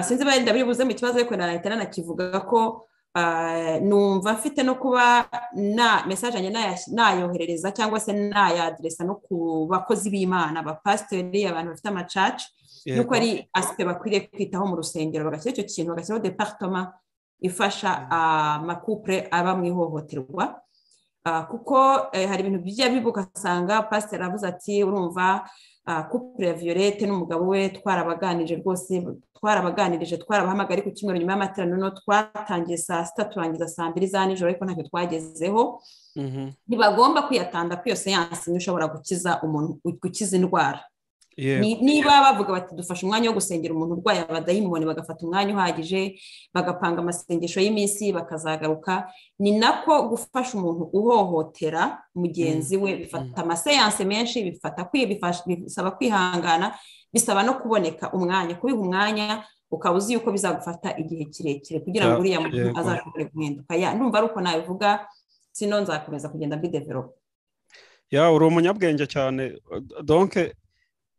Sinzi wenda biri buze mu kibazo, ariko nanahita nanakivuga ko numva mfite no kuba na message yanjye nayoherereza cyangwa se nayadresa no ku bakozi b'Imana, abapasiteri, abantu bafite amacaci, nuko ari aspect bakwiriye kwitaho mu rusengero, bagashyira icyo kintu, bagashyiraho département ifasha ama couples aba mu ihohoterwa. Kuko hari ibintu bijya biba, ugasanga pasiteri aravuze ati: "Urumva, couple ya Violette n'umugabo we twarabaganirije rwose, twarabaganirije, twarabahamagaye ku cyumweru nyuma y'amateraniro, no twatangiye saa 6 turangiza saa 2 za nijoro, ariko ntacyo twagezeho." Ntibagomba kwiyatanda ko iyo séance imwe ishobora gukiza umuntu, gukiza indwara. Niba bavuga bati: "Dufashe umwanya wo gusengera umuntu urwaye abadayimoni," bagafata umwanya uhagije, bagapanga amasengesho y'iminsi, bakazagaruka, ni nako gufasha umuntu uhohotera mugenzi we bifata ama séances menshi, bisaba kwihangana, bisaba no kuboneka umwanya, kubiha umwanya, ukaba uzi yuko bizagufata igihe kirekire kugira ngo uriya muntu azashobore guhinduka. Ndumva ari uko nabivuga, sino nzakomeza kugenda mbidevelopa. Ya, uri umunyabwenge cyane. Donc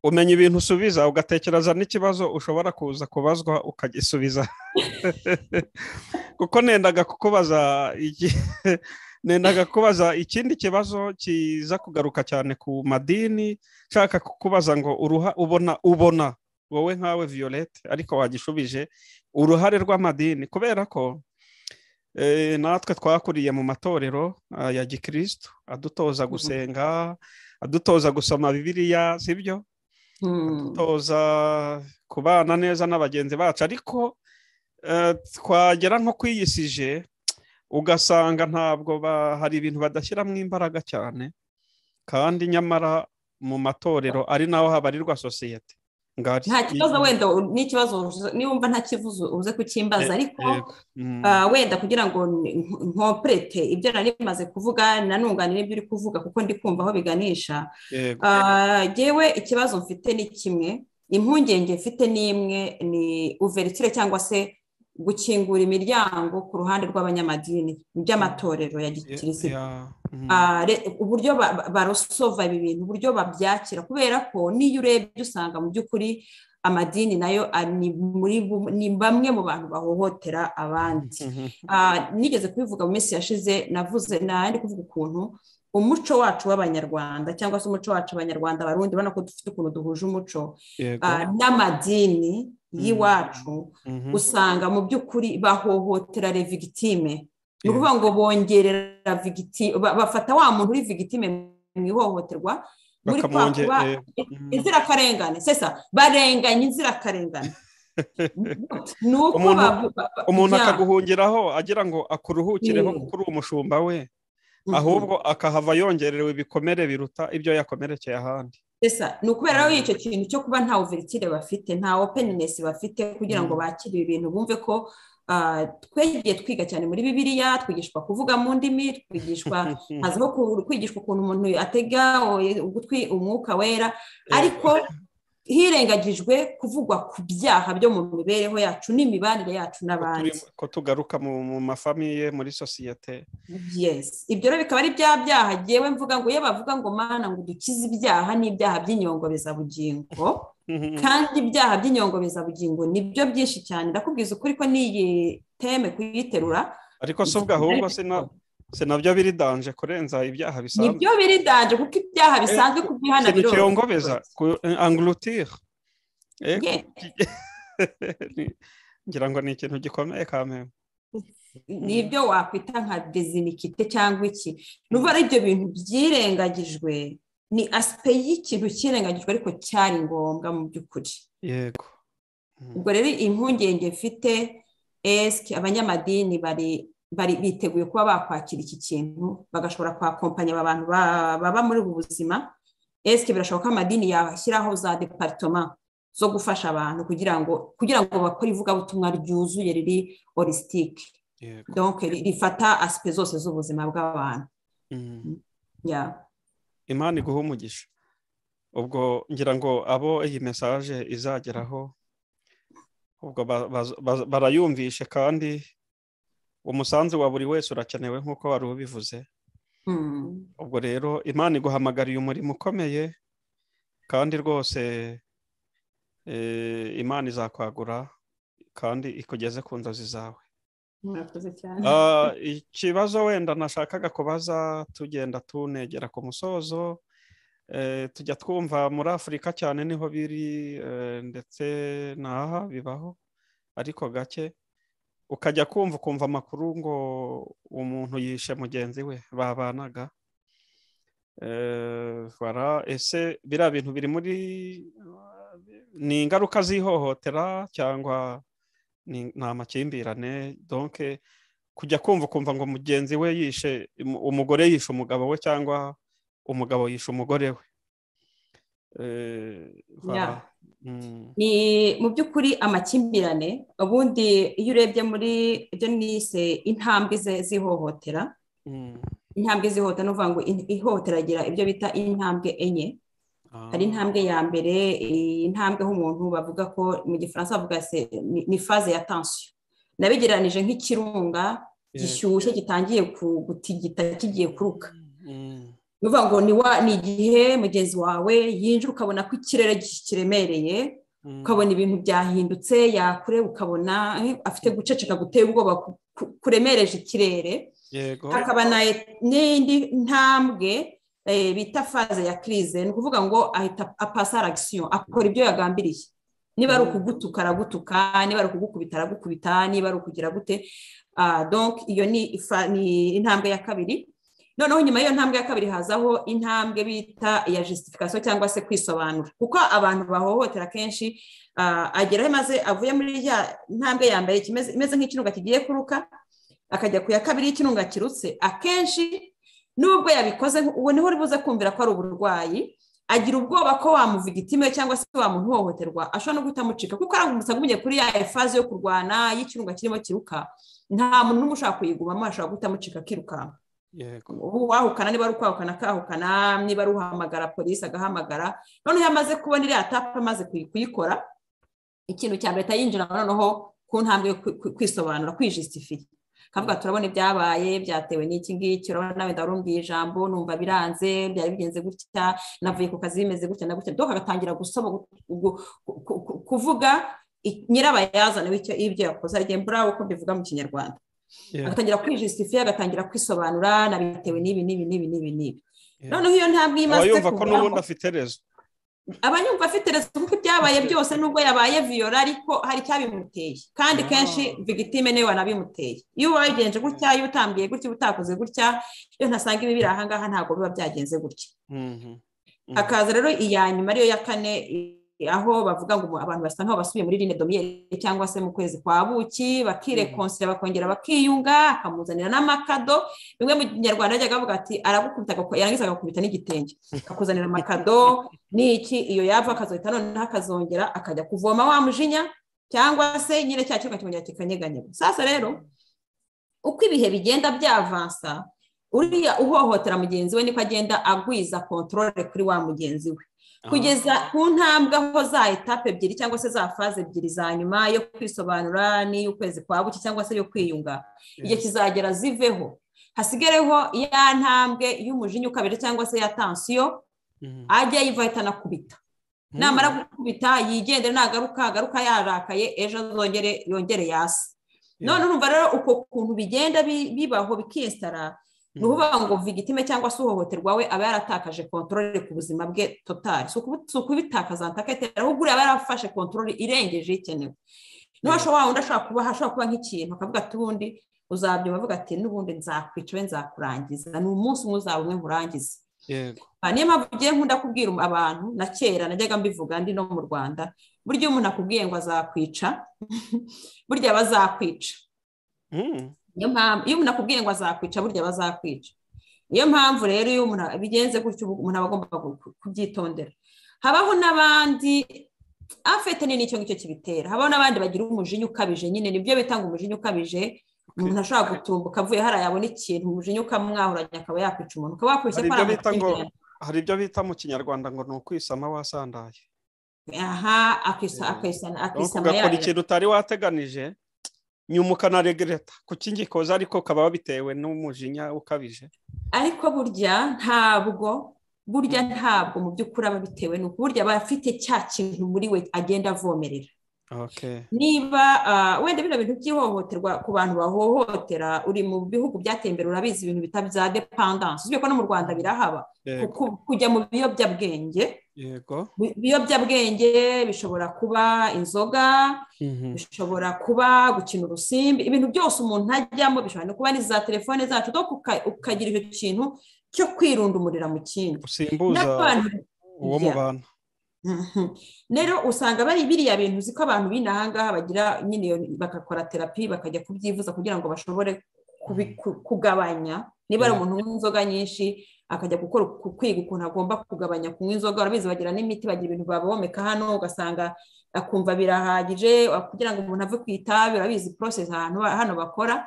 umenya ibintu usubiza, ugatekereza n'ikibazo ushobora kuza kubazwa ukagisubiza, kuko nendaga kubaza ikindi kibazo kiza kugaruka cyane ku madini, nshaka kukubaza ngo uruha ubona wowe nkawe Violette, ariko wagishubije, uruhare rw'amadini, kubera ko natwe twakuriye mu matorero ya gikristo adutoza gusenga, adutoza gusoma Bibiliya, sibyo, adutoza kubana neza na bagenzi bacu, ariko twagera nko kwiyisije ugasanga ntabwo hari ibintu badashyiramo imbaraga cyane, kandi nyamara mu matorero ari naho habarirwa sosiyete ngari. Nta kibazo, wenda n'ikibazo niwumva nta kibazo uze kukimbaza, ariko wenda kugira ngo nkomplete ibyo nari maze kuvuga, nanunganire ibyo uri kuvuga, kuko ndi kumva aho biganisha. Yewe, ikibazo mfite ni kimwe, impungenge mfite ni imwe, ni ouverture cyangwa se gukingura imiryango ku ruhande rw'abanyamadini by'amatorero ya gikirisitu, uburyo barosova ibi bintu, uburyo babyakira, kubera ko n'iyo urebye usanga mu by'ukuri amadini nayo ni bamwe mu bantu bahohotera abandi. Nigeze kubivuga mu minsi yashize, navuze nandi kuvuga ukuntu umuco wacu w'Abanyarwanda, cyangwa se umuco wacu Abanyarwanda, Abarundi, ubona ko dufite ukuntu duhuje umuco n'amadini y'iwacu, usanga mu by'ukuri bahohotera les victimes. Ni ukuvuga ngo bongerera victime, bafata wa muntu uri victime mu ihohoterwa muri kwa kuba inzirakarengane, sesa barenganya inzirakarengane. Ni uko umuntu akaguhungiraho agira ngo akuruhukireho kuko uri umushumba we, ahubwo akahava yongererewe ibikomere biruta ibyo yakomerekeye ahandi. Ni ukubera rero icyo kintu cyo kuba nta ouverture bafite, nta openness bafite kugira ngo bakire ibi bintu, bumve ko twegiye twiga cyane muri Bibiliya, twigishwa kuvuga mu ndimi, twigishwa, hazaho kwigishwa ukuntu umuntu atega ugutwi Umwuka Wera, ariko hirengagijwe kuvugwa ku byaha byo mu mibereho yacu n'imibanire yacu n'abandi. Ko tugaruka mu ma familles, muri sosiyete. Yes, ibyo rero bikaba ari bya byaha ngewe mvuga ngo iyo bavuga ngo: "Mana, ngo dukize ibyaha," n'ibyaha by'inyongobezabugingo, kandi ibyaha by'inyongobezabugingo nibyo byinshi cyane. Ndakubwiza ukuri ko n'iyi thème kuyiterura Ariko si ubwo, ahubwo si nabyo biri danger kurenza ibyaha bisanzwe? Nibyo biri danger, kuko ibyaha bisanzwe kubyihana biroroshye. Kiyongobeza engloutir, ngira ngo ni ikintu gikomeye kameme. Nibyo wakwita nka des iniquités cyangwa iki, nuba ari ibyo bintu byirengagijwe, ni aspect y'ikintu cyirengagijwe ariko cyari ngombwa mu by'ukuri. Ubwo rero impungenge mfite: esike abanyamadini bari biteguye kuba bakwakira iki kintu, bagashobora kwakompanya aba bantu baba muri ubu buzima? Esike birashoboka ko amadini yashyiraho za départements zo gufasha abantu kugira ngo bakore ivugabutumwa ryuzuye, riri holistique? Donc rifata aspects zose z'ubuzima bw'abantu. Imana iguha umugisha. Ubwo ngira ngo abo iyi message izageraho ubwo barayumvishe, kandi umusanzu wa buri wese urakenewe nk'uko wari ubivuze. Ubwo rero Imana iguhamagariye umurimo ukomeye, kandi rwose Imana izakwagura kandi ikugeze ku nzozi zawe. Ikibazo wenda nashakaga kubaza, tugenda tunegera ku musozo, tujya twumva muri Afurika cyane niho biri, ndetse n'aha bibaho ariko gake, ukajya kumva ukumva amakuru ngo umuntu yishe mugenzi we babanaga. Ese biriya bintu biri muri ni ingaruka z'ihohotera cyangwa ni amakimbirane? Donc kujya kumva ukumva ngo mugenzi we yishe umugore, yishe umugabo we, cyangwa umugabo yishe umugore we. Ni mu by'ukuri amakimbirane. Ubundi iyo urebye muri ibyo nise intambwe z'ihohotera, intambwe z'ihohotera ni ukuvuga ngo ihohotera agira ibyo bita intambwe enye. Hari intambwe ya mbere, intambwe umuntu bavuga ko mu Gifaransa bavuga ni phase ya tension. Nabigereranije nk'ikirunga gishyushye gitangiye gutigita, kigiye kuruka. Ni ukuvuga ngo ni igihe mugenzi wawe yinjira ukabona ko ikirere kiremereye, ukabona ibintu byahindutse, yakure ukabona afite guceceka guteye ubwoba kuremereje ikirere. Hakaba n'indi ntambwe bita phase ya crise, ni ukuvuga ngo ahita apasa l'action, akora ibyo yagambiriye. Niba ari ukugutuka aragutuka, niba ari ukugukubita aragukubita, niba ari ukugira gute. Donc iyo ni intambwe ya kabiri. Noneho nyuma y'iyo ntambwe ya kabiri hazaho intambwe bita iya justification cyangwa se kwisobanura, kuko abantu bahohotera kenshi ageraho maze avuye muri ya ntambwe ya mbere imeze nk'ikirunga kigiye kuruka, akajya ku ya kabiri y'ikirunga kirutse. Akenshi nubwo yabikoze, uwo niho uri buze kumvira ko ari uburwayi, agira ubwoba ko wamuvigitime cyangwa se wamuhohoterwa ashobora no guhita amucika, kuko aramutse agumye kuri ya phase yo kurwana y'ikirunga kirimo kiruka, nta muntu n'umwe ushaka kuyigumamo, ashobora guhita amucika akirukanka. Wahukana niba ari ukwahukana akahukana, niba ari uhamagara polisi agahamagara. Noneho amaze kubona iriya étape, amaze kuyikora, ikintu cya mbere yinjira noneho ku ntambwe yo kwisobanura, kwijustifia. Kavuga turabona ibyabaye byatewe n'iki ngiki, urabona wenda warumbwiye ijambo numva biranze, byari bigenze gutya, navuye ku kazi bimeze gutya na gutya. Donc agatangira gusoma kuvuga nyirabayazana w'ibyo yakoze, arigiye mbura uko mbivuga mu Kinyarwanda. Agatangira kwijustifia, agatangira kwisobanura, nabitewe n'ibi n'ibi n'ibi n'ibi n'ibi. Noneho iyo ntambwe imaze kuba, ko n'ubundi afite raison, aba yumva afite raison, kuko ibyabaye byose nubwo yabaye violé ariko hari icyabimuteye, kandi kenshi victime niwe wanabimuteye. Iyo wabigenje gutya, iyo utambiye gutya, utakoze gutya, iyo ntasanga ibi biri aha ngaha, ntabwo biba byagenze gutya. Hakaza rero iya nyuma ariyo ya kane, aho bavuga ngo abantu basa nkaho basubiye muri lune de miel cyangwa se mu kwezi kwa buki, bakiréconcilia, bakongera bakiyunga, akamuzanira n'amakado. Bimwe mu Kinyarwanda yajyaga avuga ati aragukubita, yarangiza agakubita n'igitenge, akakuzanira amakado n'iki. Iyo yava akazohita noneho akazongera akajya kuvoma wa mujinya, cyangwa se nyine cya cyuma kikongera kikanyeganyega. Sasa rero uko ibihe bigenda byavansa, uriya uhohotera mugenzi we niko agenda agwiza contrôle kuri wa mugenzi we, kugeza ku ntambwe aho za étapes ebyiri cyangwa se za phases ebyiri za nyuma yo kwisobanura n'iy'ukwezi kwa buki cyangwa se yo kwiyunga, igihe kizagera ziveho, hasigareho ya ntambwe y'umujinya ukabije cyangwa se ya tension, ajya yiva ahita anakubita. Namara gukubita yigendere, nagaruka agaruka yarakaye, ejo azongere yongere yase. None urumva rero uko kuntu bigenda bibaho bikiyesitara, ni ukuvuga ngo victime cyangwa se uhohoterwa we aba yaratakaje contrôle ku buzima bwe totale. Si ukubitakaza ntaketera, ahubwo uriya aba yarafashe contrôle irengeje ikenewe. Niho ashobora wundi ashobora kuba hashobora kuba nk'ikintu akavuga ati ubundi uzabyumva avuga ati n'ubundi nzakwica we, nzakurangiza, ni umunsi umwe uzaba umwe nkurangize. Niyo mpamvu ugiye nkunda kubwira abantu, na kera najyaga mbivuga ndi no mu Rwanda, burya iyo umuntu akubwiye ngo azakwica, burya bazakwica. Niyo mpamvu iyo umuntu akubwiye ngo azakwica, burya bazakwica. Niyo mpamvu rero iyo umuntu bigenze gutyo, umuntu aba agomba kubyitondera. Habaho n'abandi afite ni n'icyo ngicyo kibitera, habaho n'abandi bagira umujinya ukabije nyine, nibyo bita ngo umujinya ukabije. Umuntu ashobora gutumbuka avuye hariya yabona ikintu umujinya ukamwahuranya akaba yakwica umuntu, ukaba wakwishya ko ari amakimbirane. Hari ibyo bita mu Kinyarwanda ngo ni ukwisama wasandaye. Aha, akisama ugakora ikintu utari wateganije, nyuma ukanaregreta kuki ngikoze, ariko ukaba wabitewe n'umujinya ukabije. Ariko burya ntabwo mu by'ukuri aba bitewe n'uko burya aba afite cya kintu muri we agenda avomerera. Niba wenda bino bintu by'ihohoterwa ku bantu bahohotera, uri mu bihugu byateye imbere urabizi ibintu bita bya dependance, uzwi ko no mu Rwanda birahaba, kujya mu biyobyabwenge. Ibiyobyabwenge bishobora kuba inzoga, bishobora kuba gukina urusimbi, ibintu byose umuntu ajyamo, bishobora no kuba n'iza telefone zacu, ukagira icyo kintu cyo kwirundumurira mu kindi, usimbuza uwo mubana. Rero usanga bari biriya bintu uzi ko abantu b'inahangaha bagira nyine bagakora terapi, bakajya kubyivuza kugira ngo bashobore kugabanya. Niba ari umuntu unywa inzoga nyinshi akajya gukora kwiga ukuntu agomba kugabanya kunywa inzoga, urabizi bagira n'imiti, bagira ibintu babomeka hano, ugasanga akumva birahagije kugira ngo umuntu ave ku itabi, urabizi process ahantu hano bakora.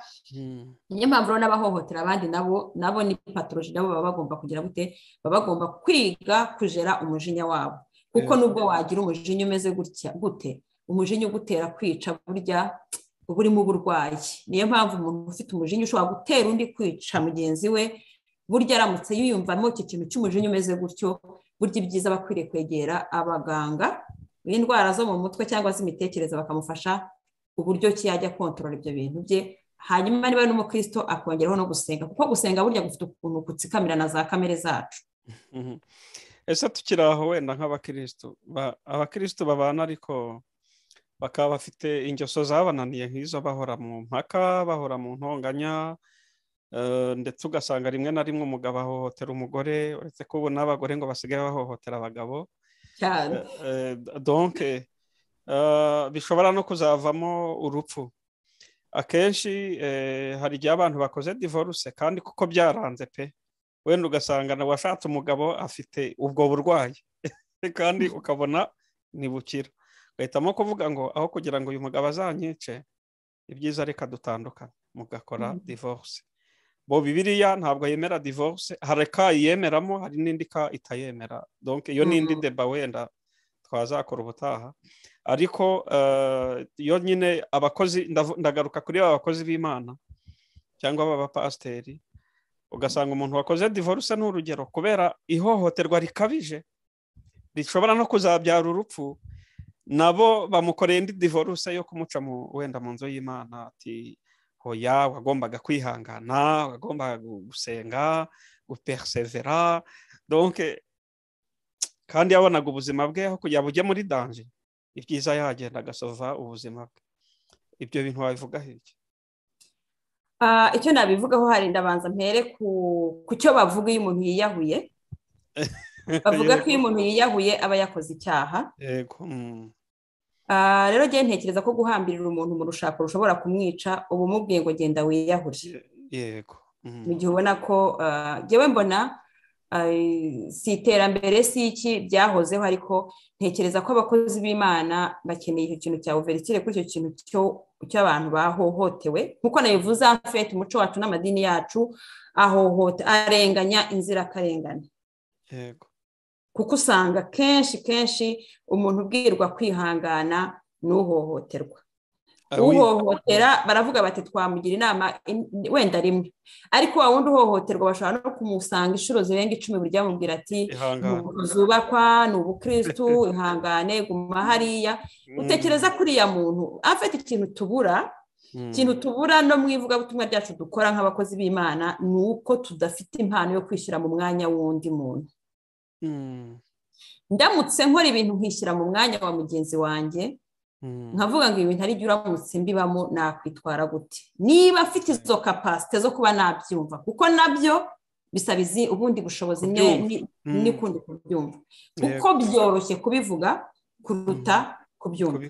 Niyo mpamvu rero n'abahohotera abandi nabo ni pathology, nabo baba bagomba kugira gute, baba bagomba kwiga kujera umujinya wabo. Kuko nubwo wagira umujinya umeze gutya gute, umujinya ugutera kwica burya burimo uburwayi. Niyo mpamvu umuntu ufite umujinya ushobora gutera undi kwica mugenzi we, burya aramutse yiyumvamo iki kintu cy'umujinya umeze gutyo, burya ibyiza bakwiriye kwegera abaganga b'indwara zo mu mutwe cyangwa z'imitekerereze, bakamufasha uburyo ki yajya kontorora ibyo bintu bye. Hanyuma niba n'umukristo akongeraho no gusenga, kuko gusenga burya gufite ukuntu gutsikamira na za kamere zacu. Ese tukiri aho wenda nk'abakristo, abakristo babana ariko bakaba bafite ingeso zabananiye nk'izo, bahora mu mpaka, bahora mu ntonganya, ndetse ugasanga rimwe na rimwe umugabo ahohotera umugore, uretse ko ubu n'abagore ngo basigaye bahohotera abagabo cyane. Donc bishobora no kuzavamo urupfu. Akenshi hari igihe abantu bakoze divorce kandi kuko byaranze pe, wenda ugasanga na washatse umugabo afite ubwo burwayi kandi ukabona ntibukira, ugahitamo kuvuga ngo aho kugira ngo uyu mugabo azanyice, ibyiza reka dutandukane, mugakora divorce. Bo Bibiliya ntabwo yemera divorce, hari ka yemeramo, hari n'indi ka itayemera. Donc iyo n'indi deba wenda twazakora ubutaha. Ariko iyo nyine abakozi, ndagaruka kuri aba bakozi b'Imana cyangwa aba bapasiteri, ugasanga umuntu wakoze divorce ni urugero, kubera ihohoterwa rikabije rishobora no kuzabyara urupfu, nabo bamukoreye indi divorce yo kumuca wenda mu nzu y'Imana, ati hoya wagombaga kwihangana, wagombaga gusenga, gupersevera. Donc kandi yabonaga ubuzima bwe aho kugira bujye muri danger, ibyiza yagenda agasova ubuzima bwe. Ibyo bintu wabivuga hirya? Icyo nabivugaho hari ndabanza mpere ku cyo bavuga iyo umuntu yiyahuye. Bavuga ko iyo umuntu yiyahuye aba yakoze icyaha. Yego. Rero ngiye ntekereza ko guhambirira umuntu mu rushako rushobora kumwica, ubu mubwiye ngo genda wiyahure. Yego. Mu gihe ubona ko ngewe mbona si iterambere si iki byahozeho, ariko ntekereza ko abakozi b'Imana bakeneye icyo kintu cya ouverture kuri icyo kintu cy'abantu bahohotewe. Nkuko nabivuze, afite umuco wacu n'amadini yacu ahohote arenganya inzirakarengane. Yego. Kuko usanga kenshi kenshi umuntu ubwirwa kwihangana n'uhohoterwa. Uhohotera baravuga bati twamugira inama wenda rimwe, ariko wa wundi uhohoterwa bashobora no kumusanga inshuro zirenga 10 burya bamubwira ati zubakwa ni ubukristu, ihangane, guma hariya. Utekereza kuriya muntu afite ikintu tubura, ikintu tubura no mu ivugabutumwa ryacu dukora nk'abakozi b'Imana, ni uko tudafite impano yo kwishyira mu mwanya w'undi muntu. Ndamutse nkora ibintu nkishyira mu mwanya wa mugenzi wanjye, nkavuga ngo ibintu ari byo uramutse mbibamo nakwitwara gute, niba afite izo capacité zo kuba nabyumva, kuko nabyo bisaba ubundi bushobozi n'ikundi kubyumva, kuko byoroshye kubivuga kuruta Kubyumva,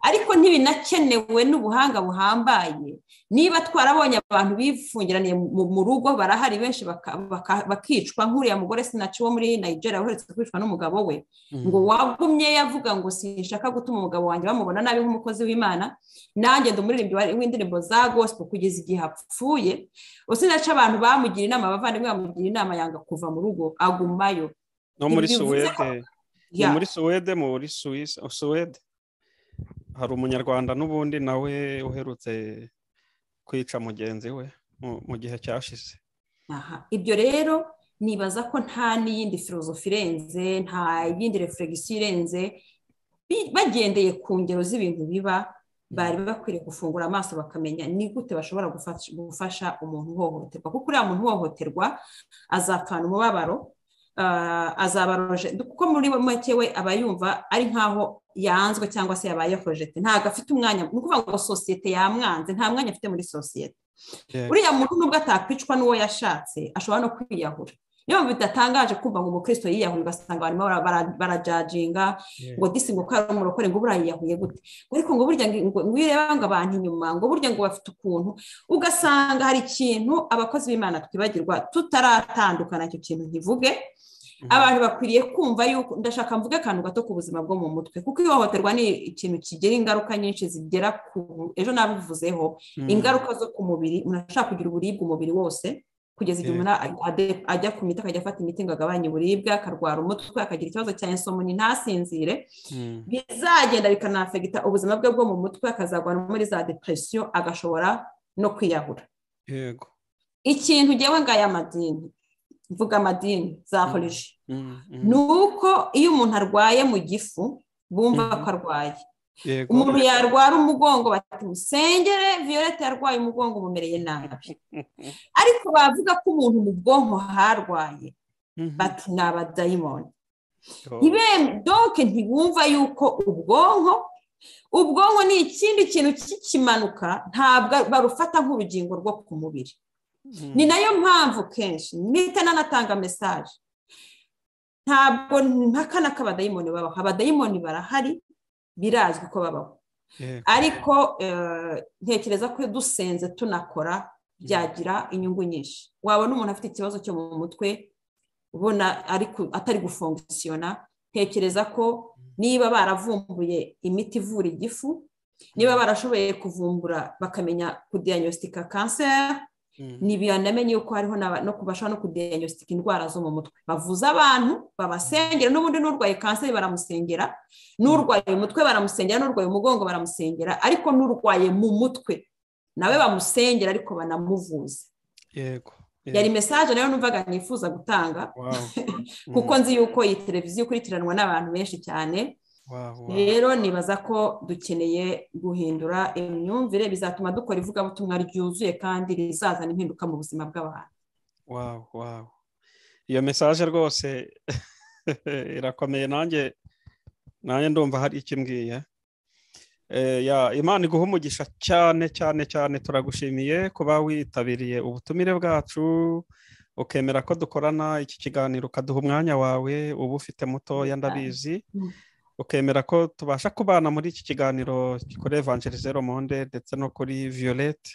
ariko ntibinakenewe n'ubuhanga buhambaye. Niba twarabonye abantu bifungiraniye mu rugo, barahari benshi, bakicwa, nk'uriya mugore Sinaci wo muri Nigeria uherutse kwicwa n'umugabo we, ngo wagumye yavuga ngo: "Sinshaka gutuma umugabo wanjye bamubona nabi nk'umukozi w'Imana, nanjye ndi umuririmbyi w'indirimbo za gospel," kugeza igihe apfuye. Sinaci, abantu bamugira inama, abavandimwe bamugira inama, yanga kuva mu rugo, agumayo. No muri Suwede, ni muri Suwede, muri Suwede hari Umunyarwanda n'ubundi nawe uherutse kwica mugenzi we mu gihe cyashize. Ibyo rero nibaza ko nta n'iyindi filozofi irenze, nta yindi réflexion irenze. Bagendeye ku ngero z'ibintu biba, bari bakwiriye gufungura amaso, bakamenya ni gute bashobora gufasha umuntu uhohoterwa, kuko uriya muntu uhohoterwa azapfana umubabaro, azaba, kuko muri make we aba yumva ari nkaho yanzwe cyangwa se yabaye rejeté. Ntabwo afite umwanya, ni ukuvuga ngo sosiyete yamwanze, nta mwanya afite muri sosiyete. Uriya muntu, nubwo atakwicwa n'uwo yashatse, ashobora no kwiyahura. Niyo mpamvu bidatangaje kumva ngo umukristo yiyahuye, ugasanga barimo barajudginga ngo disi, ngo ko ari umurokore, ngo buriya yiyahuye gute, ariko ngo burya ngo iyo ureba ngo abantu inyuma, ngo burya ngo bafite ukuntu, ugasanga hari ikintu abakozi b'Imana twibagirwa tutaratandukana. Icyo kintu ntivuge, abantu bakwiriye kumva yuko, ndashaka mvuge akantu gato ku buzima bwo mu mutwe, kuko ihohoterwa ni ikintu kigira ingaruka nyinshi zigera ku, ejo nabivuzeho, ingaruka zo ku mubiri. Umuntu ashobora kugira uburibwe umubiri wose kugeza igihe umuntu ajya ku miti, akajya afata imiti ngo agabanye uburibwe, akarwara umutwe, akagira ikibazo cya insomnie, ntasinzire. Bizagenda bikanaffecta ubuzima bwe bwo mu mutwe, akazagwa muri za dépression, agashobora no kwiyahura. Ikintu ngewe ngaya amadini, mvuga amadini za religion, ni uko iyo umuntu arwaye mu gifu bumva ko arwaye. Umuntu yarwara umugongo bati: "Musengere Violette, yarwaye umugongo, umumereye nabi." Ariko bavuga ko umuntu mu bwonko harwaye, bati: "Ni abadayimoni." Donc ntibumva yuko ubwonko ni ikindi kintu kikimanuka, ntabwo barufata nk'urugingo rwo ku mubiri. Ni nayo mpamvu kenshi mpita nanatanga message: ntabwo mpakana ko abadayimoni babaho, abadayimoni barahari, birazwi ko babaho, ariko ntekereza ko iyo dusenze tunakora byagira inyungu nyinshi. Wabona umuntu afite ikibazo cyo mu mutwe, ubona atari gufonctionna, ntekereza ko niba baravumbuye imiti ivura igifu, niba barashoboye kuvumbura bakamenya kudiagnostika kanseri, ntibanamenye yuko hariho no kubasha no kudiagnostika indwara zo mu mutwe, bavuza abantu, babasengera. N'ubundi n'urwaye kanseri baramusengera, n'urwaye umutwe baramusengera, n'urwaye umugongo baramusengera, ariko n'urwaye mu mutwe nawe bamusengera, ariko banamuvuza. Yari message nayo numvaga nifuza gutanga, kuko nzi yuko iyi televiziyo ikurikiranwa n'abantu benshi cyane. Rero nibaza ko dukeneye guhindura imyumvire, bizatuma dukora ivugabutumwa ryuzuye kandi rizazana impinduka mu buzima bw'abantu. Wow, iyo message rwose irakomeye. Nanjye ndumva hari icyo imbwiye. Imana iguha umugisha cyane cyane cyane. Turagushimiye kuba witabiriye ubutumire bwacu, ukemera ko dukorana iki kiganiro, ukaduha umwanya wawe uba ufite mutoya, ndabizi, ukemera ko tubasha kubana muri iki kiganiro kuri Évangéliser le Monde ndetse no kuri Violette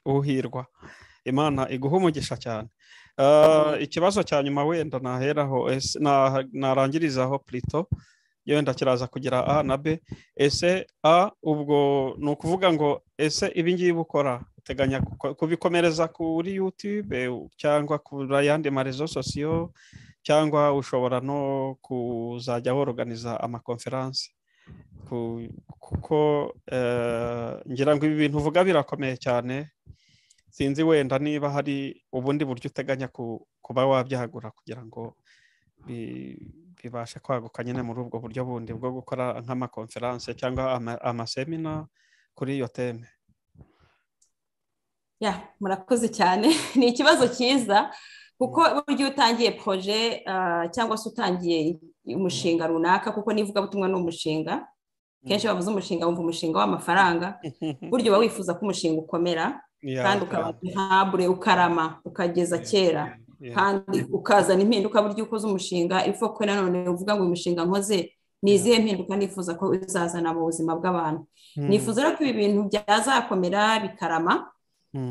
Uhirwa. Imana iguha umugisha cyane. Ikibazo cya nyuma wenda naheraho, narangirizaho plutôt, wenda kiraza kugira A na B. Ese A, ubwo ni ukuvuga ngo ese ibi ngibi ukora uteganya kubikomereza kuri YouTube cyangwa kuri ayandi ma réseaux sociaux, cyangwa ushobora no kuzajya worganiza ama conférences? Kuko ngira ngo ibi bintu uvuga birakomeye cyane. Sinzi wenda niba hari ubundi buryo uteganya kuba wabyagura kugira ngo bibashe kwaguka nyine muri ubwo buryo bundi bwo gukora nk'ama conférences cyangwa ama séminaires kuri iyo thème. Ya, murakoze cyane, ni ikibazo cyiza, kuko burya iyo utangiye projet cyangwa se utangiye umushinga runaka, kuko n'ivugabutumwa ni umushinga, kenshi bavuze umushinga wumva umushinga w'amafaranga. Burya uba wifuza ko umushinga ukomera kandi ukaba ntabure, ukarama ukageza kera kandi ukazana impinduka. Burya ukoze umushinga, ifo ko nanone uvuga ngo uyu mushinga nkoze Ni izihe mpinduka nifuza ko izazana mu buzima bw'abantu? Nifuza rero ko ibi bintu byazakomera bikarama,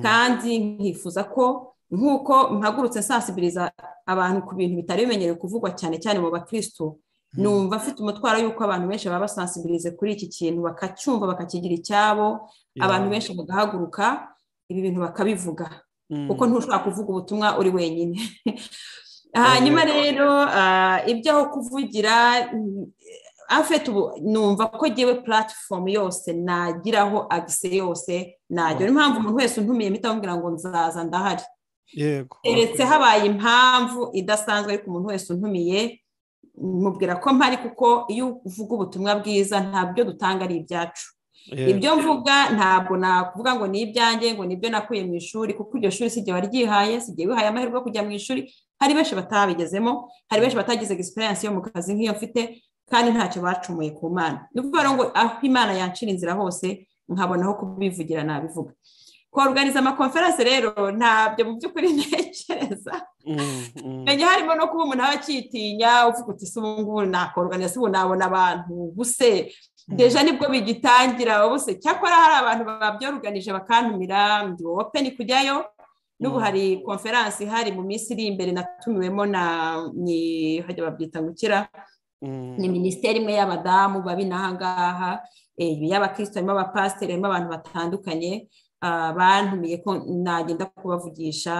kandi nkifuza ko nk'uko mpagurutse nsansibiriza abantu ku bintu bitari bimenyerewe kuvugwa cyane cyane mu bakristo, numva afite umutwaro y'uko abantu benshi baba basansibirize kuri iki kintu, bakacyumva, bakakigira icyabo, abantu benshi bagahaguruka ibi bintu bakabivuga, kuko ntushobora kuvuga ubutumwa uri wenyine. Hanyuma rero ibyo aho kuvugira afite ubu numva ko ngewe platform yose nagiraho access yose nagira. Impamvu umuntu wese untumiye mpita mubwira ngo nzaza, ndahari, keretse habaye impamvu idasanzwe, ariko umuntu wese untumiye mubwira ko mpari, kuko iyo uvuga ubutumwa bwiza ntabyo dutanga ari ibyacu. Ibyo mvuga ntabwo nakuvuga ngo ni ibyanjye, ngo nibyo nakuye mu ishuri, kuko iryo shuri si igihe waryihaye, si igihe wihaye amahirwe yo kujya mu ishuri. Hari benshi batabigezemo, hari benshi batagize experience yo mu kazi nk'iyo mfite, kandi ntacyo bacumuye ku Mana. Ni ukuvuga ngo aho Imana yancira inzira hose nkabona aho kubivugira, nabivuga. Koruganiza amakonferense rero ntabyo mu by'ukuri ntekereza. Menya harimo no kuba umuntu aba akitinya, uvuga uti: "Se ubu ngubu nakoruganiza? Se ubu nabona abantu?" Buse déjà nibwo bigitangira ubuse. Cyakora hari abantu babyoruganije bakantumira, ndi open kujyayo. N'ubu hari konferansi ihari mu minsi iri imbere natumiwemo na ni hajya babyita ngukira, ni minisiteri imwe y'abadamu babi n'aha ngaha y'abakristo, harimo abapasiteri, harimo abantu batandukanye, bantumiye ko nagenda kubavugisha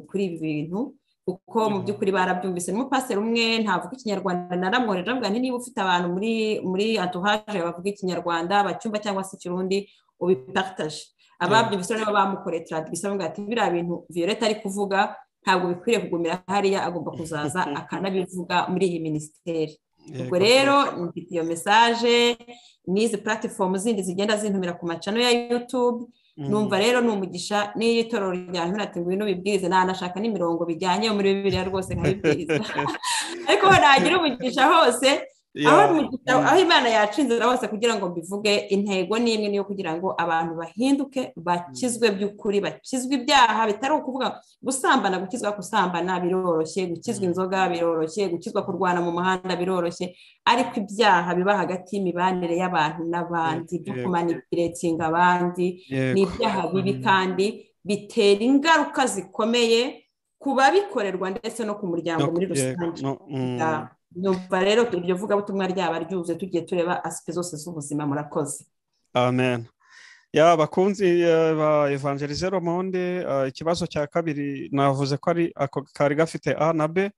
kuri ibi bintu, kuko mu by'ukuri barabyumvise. N'umupasiteri umwe ntavuga Ikinyarwanda, naramwohereje avuga nti: "Niba ufite abantu muri entourage bavuga Ikinyarwanda bacyumva cyangwa se Ikirundi, ubipartage." Ababyumvise rero bamukoreye traduction, bavuga ati: "Biriya bintu Violette ari kuvuga ntabwo bikwiriye kugumira hariya, agomba kuzaza akanabivuga muri iyi minisiteri." Ubwo rero mfite iyo message n'izi platform zindi zigenda zintumira ku macano ya YouTube. Numva rero ni umugisha n'iyo itorero ryantumira ati: "Ngwino ubibwirize," nanashaka n'imirongo bijyanye muri Bibiliya rwose nkabibwiriza. Ariko nagira umugisha hose, aho Imana yaca inzira hose kugira ngo mbivuge, intego ni imwe, niyo kugira ngo abantu bahinduke, bakizwe by'ukuri, bakizwe ibyaha. Bitari ukuvuga gusambana, gukizwa gusambana biroroshye, gukizwa inzoga biroroshye, gukizwa kurwana mu muhanda biroroshye, ariko ibyaha biba hagati y'imibanire y'abantu n'abandi, byo kumanipulatinga abandi, ni ibyaha bibi kandi bitera ingaruka zikomeye ku babikorerwa ndetse no ku muryango muri rusange. Numva rero iryo vugabutumwa ryaba ryuzuye tugiye tureba aspects zose z'ubuzima. Murakoze. Amen. Ya, bakunzi ba Evangelize Monde, ikibazo cya kabiri navuze ko ari ako kari gafite A na B,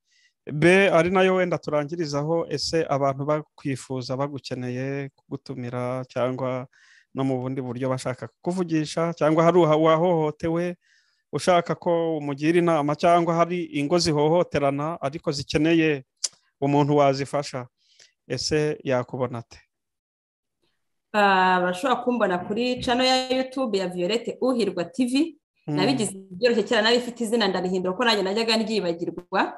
B ari nayo wenda turangirizaho. Ese abantu bakwifuza, bagukeneye kugutumira cyangwa no mu bundi buryo bashaka kukuvugisha, cyangwa hari uwahohotewe ushaka ko umugira inama, cyangwa hari ingo zihohoterana ariko zikeneye umuntu wazifasha, ese yakubona ate? Bashobora kumbona kuri channel ya YouTube ya Violette Uhirwa TV. Nabigize byoroshye cyane, nari ifite izina ndarihindura kuko nanjye najyaga ryibagirwa,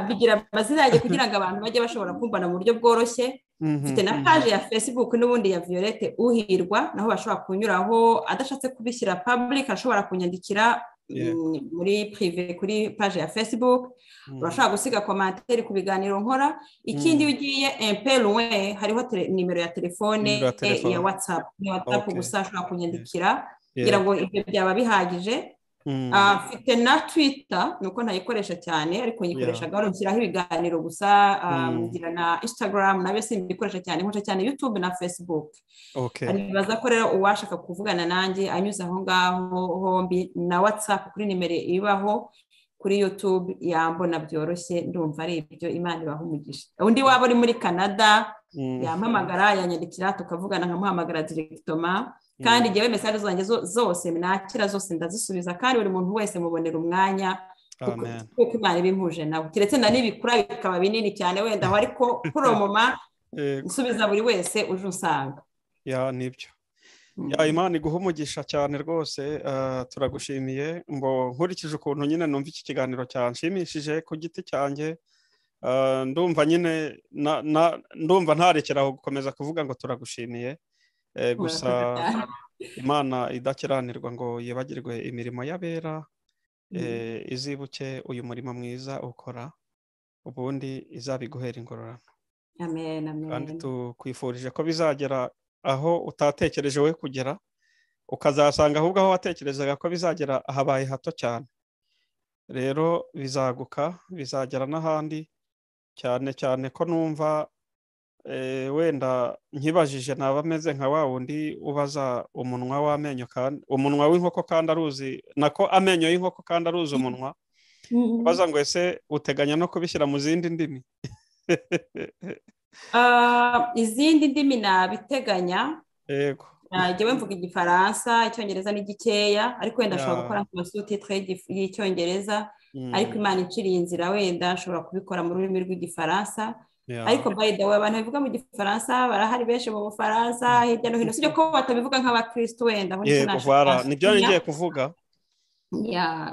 bigira amazina yanjye kugira ngo abantu bajye bashobora kumbona mu buryo bworoshye. Mfite na page ya Facebook n'ubundi ya Violette Uhirwa, naho bashobora kunyuraho. Adashatse kubishyira public, ashobora kunyandikira muri privé kuri page ya Facebook. Urashobora gusiga commentaire ku biganiro nkora. Ikindi, iyo ugiye un peu loin, hariho nimero ya telefone ya WhatsApp, ni WhatsApp gusa, ashobora kunyandikira kugira ngo ibyo byaba bihagije. Mfite na Twitter, nuko ntayikoresha cyane, ariko nyikoresha gahoro, nshyiraho ibiganiro gusa. Ngira na Instagram, nayo simbikoresha cyane, nkoresha cyane YouTube na Facebook. Nibaza ko rero uwashaka kuvugana nanjye anyuze aho ngaho hombi na WhatsApp kuri nimero ibaho kuri YouTube yambona byoroshye. Ndumva ari ibyo. Imana ibaha umugisha. Undi waba uri muri Canada yampamagara, yanyandikira tukavugana, nkamuhamagara directement. Kandi ngewe message zanjye zose nakira zose ndazisubiza, kandi buri muntu wese mubonera umwanya kuko Imana ibimpuje nawe, keretse na nibikura bikaba binini cyane wenda aho, ariko kuri uwo muma nsubiza buri wese uje usanga. Ya, nibyo. Ya, Imana iguha umugisha cyane rwose, turagushimiye. Ngo nkurikije ukuntu nyine numva iki kiganiro cyanshimishije ku giti cyanjye, ndumva nyine ndumva ntarekeraho gukomeza kuvuga ngo turagushimiye. Gusa Imana idakiranirwa ngo yibagirwe imirimo y'abera, izibuke uyu murimo mwiza ukora. Ubundi izabiguhera ingororano. Amen, amen. Kandi tukwifurije ko bizagera aho utatekereje we kugera, ukazasanga ahubwo aho watekerezaga ko bizagera habaye hato cyane. Rero bizaguka, bizagera n'ahandi, cyane cyane ko numva wenda nkibajije naba ameze nka wa wundi ubaza umunwa w'amenyo kandi umunwa w'inkoko kandi aruzi, nako amenyo y'inkoko kandi aruzi umunwa, ubaza ngo ese uteganya no kubishyira mu zindi ndimi? Izindi ndimi nabiteganya. Yego. Njyewe mvuga Igifaransa, Icyongereza ni gikeya, ariko wenda nshobora gukora nk'amasutitire y'Icyongereza, ariko Imana inciriye inzira wenda nshobora kubikora mu rurimi rw'Igifaransa. Ariko by the way, abantu babivuga mu Gifaransa barahari benshi mu Bufaransa hirya no hino, sibyo ko batabivuga nk'abakristo wenda. Yego, voilà, nibyo ngiye kuvuga.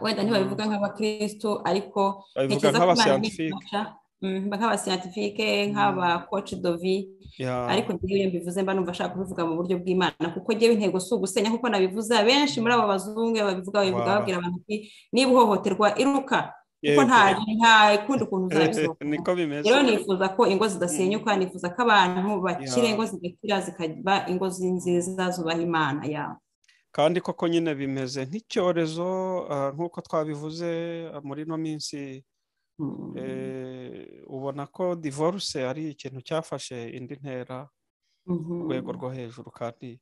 Wenda ntibabivuga nk'abakristo, ariko babivuga nk'abascientifique, nk'abascientifique, nk'aba coach de vie. Ariko ngiye mbivuze mba numva ashaka kubivuga mu buryo bw'Imana, kuko ngewe intego si ugusenya, kuko nabivuze abenshi muri abo bazungu babivuga babwira abantu ati niba uhohoterwa iruka, kuko nta kundi kuntu uzabisohoka. Niko bimeze. Rero nifuza ko ingo zidasenyuka, nifuza ko abantu bakira ingo zigakira, zikaba ingo nziza zubaha Imana yawe. Kandi koko nyine bimeze nk'icyorezo, nk'uko twabivuze muri no minsi. Ubona ko divorce ari ikintu cyafashe indi ntera ku rwego rwo hejuru, kandi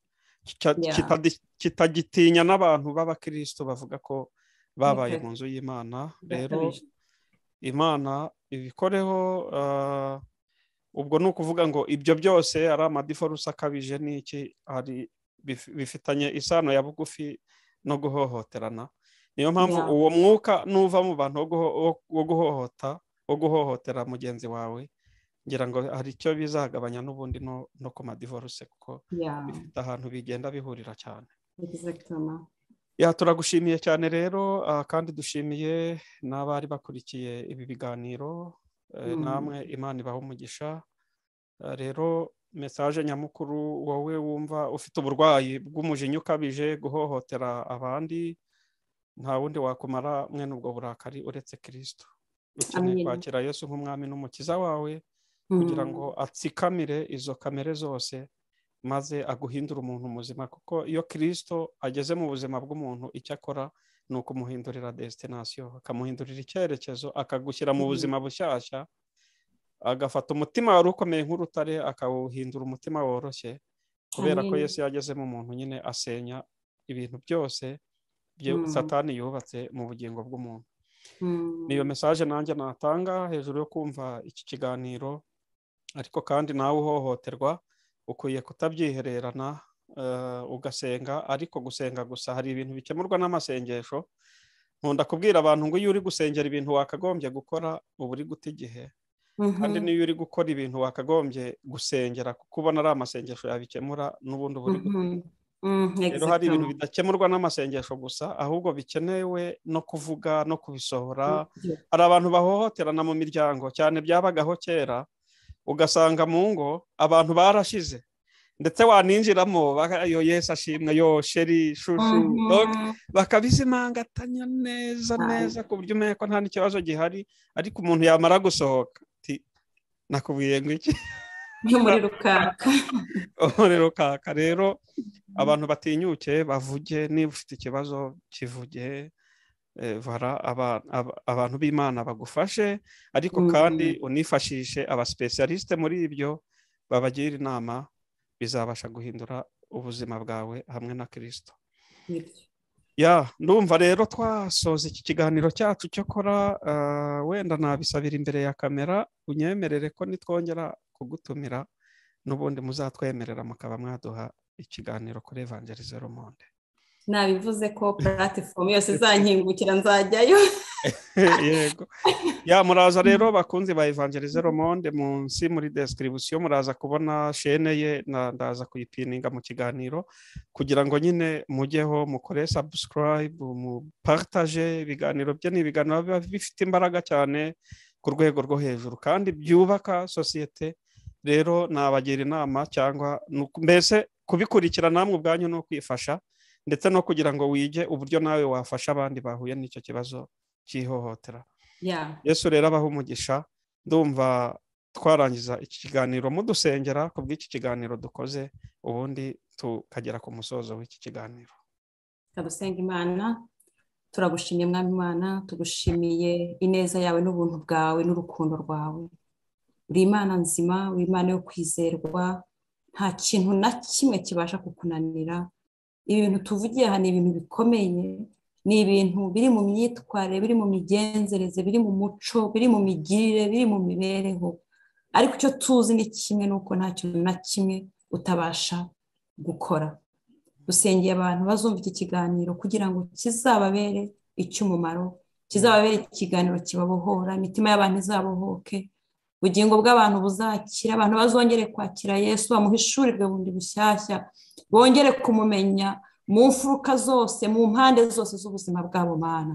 kitagitinya n'abantu b'abakristo bavuga ko babaye mu nzu y'Imana. Rero Imana ibikoreho. Ubwo ni ukuvuga ngo ibyo byose ari amadivorce akabije n'iki, hari bifitanye isano ya bugufi no guhohoterana. Niyo mpamvu uwo mwuka nuva mu bantu wo guhohota, wo guhohotera mugenzi wawe, ngira ngo hari icyo bizagabanya n'ubundi no ku madivorce, kuko bifite ahantu bigenda bihurira cyane. Ya, turagushimiye cyane rero, kandi dushimiye n'abari bakurikiye ibi biganiro, namwe Imana ibahe umugisha. Rero message nyamukuru, wowe wumva ufite uburwayi bw'umujinya ukabije, guhohotera abandi, nta wundi wakumara mwene ubwo burakari uretse Kristo. Ukeneye kwakira Yesu nk'umwami n'umukiza wawe, kugira ngo atsikamire izo kamere zose, maze aguhindure umuntu muzima. Kuko iyo Kristo ageze mu buzima bw'umuntu, icyo akora ni ukumuhindurira destination, akamuhindurira icyerekezo, akagushyira mu buzima bushyashya, agafata umutima wari ukomeye nk'urutare akawuhindura umutima woroshye, kubera ko Yesu yageze mu muntu nyine asenya ibintu byose Satani yubatse mu bugingo bw'umuntu. Niyo message nanjye natanga hejuru yo kumva iki kiganiro. Ariko kandi nawe uhohoterwa ukwiye kutabyihererana, ugasenga. Ariko gusenga gusa, hari ibintu bikemurwa n'amasengesho. Nkunda kubwira abantu ngo iyo uri gusengera ibintu wakagombye gukora, uba uri guta igihe. Kandi niyo uri gukora ibintu wakagombye gusengera, kuko ubona ari amasengesho yabikemura, n'ubundi uba uri guta. Rero hari ibintu bidakemurwa n'amasengesho gusa, ahubwo bikenewe no kuvuga no kubisohora. Hari abantu bahohoterana mu miryango cyane, byabagaho kera, ugasanga mu ngo abantu barashize, ndetse waninjiramo yo Yesu ashimwe, yo sheri shushu, bakabizimangatanya neza neza ku buryo umenya ko nta n'ikibazo gihari. Ariko umuntu yamara gusohoka ati nakubwiye ngo iki, muri rukaka. Muri rukaka. Rero abantu batinyuke bavuge, niba ufite ikibazo kivuge, vara abantu b'Imana bagufashe, ariko kandi unifashishe abasipesialiste muri ibyo, babagira inama, bizabasha guhindura ubuzima bwawe hamwe na Kristo. Ya, ndumva rero twasoza iki kiganiro cyacu. Cyokora wenda nabisabira imbere ya kamera, unyemerere ko nitwongera kugutumira n'ubundi muzatwemerera mukaba mwaduha ikiganiro kuri Evangelize le Monde. Nabivuze ko platform yose izankingukira nzajyayo. Yego. Ya, muraza rero bakunzi ba Evangelize le Monde, munsi muri description muraza kubona chaîne ye, ndaza kuyipininga mu kiganiro, kugira ngo nyine mujyeho mukore subscribe, mu partage ibiganiro bye. Ni ibiganiro biba bifite imbaraga cyane ku rwego rwo hejuru, kandi byubaka sosiyete. Rero nabagira inama, cyangwa mbese kubikurikira namwe ubwanyu no kwifasha, ndetse no kugira ngo wige uburyo nawe wafasha abandi bahuye n'icyo kibazo cy'ihohotera. Yesu rero abaha umugisha. Ndumva twarangiza iki kiganiro mudusengera ku bw'iki kiganiro dukoze, ubundi tukagera ku musozo w'iki kiganiro. Tugusenga Imana, turagushimye Mwami Imana, tugushimiye ineza yawe n'ubuntu bwawe n'urukundo rwawe. Uri Imana nzima, uri Imana yo kwizerwa, nta kintu na kimwe kibasha kukunanira. Ibi bintu tuvugiye aha ni ibintu bikomeye, ni ibintu biri mu myitwarire, biri mu migenzereze, biri mu muco, biri mu migirire, biri mu mibereho. Ariko icyo tuzi ni kimwe, nuko nta kintu na kimwe utabasha gukora. Dusengeye abantu bazumva iki kiganiro kugira ngo kizababere icy'umumaro, kizababere ikiganiro kibabohora, imitima y'abantu izabohoke, ubugingo bw'abantu buzakira, abantu bazongere kwakira Yesu, bamuhishurirwe bundi bushyashya, bongere kumumenya mu mfuruka zose, mu mpande zose z'ubuzima bwabo. Mana,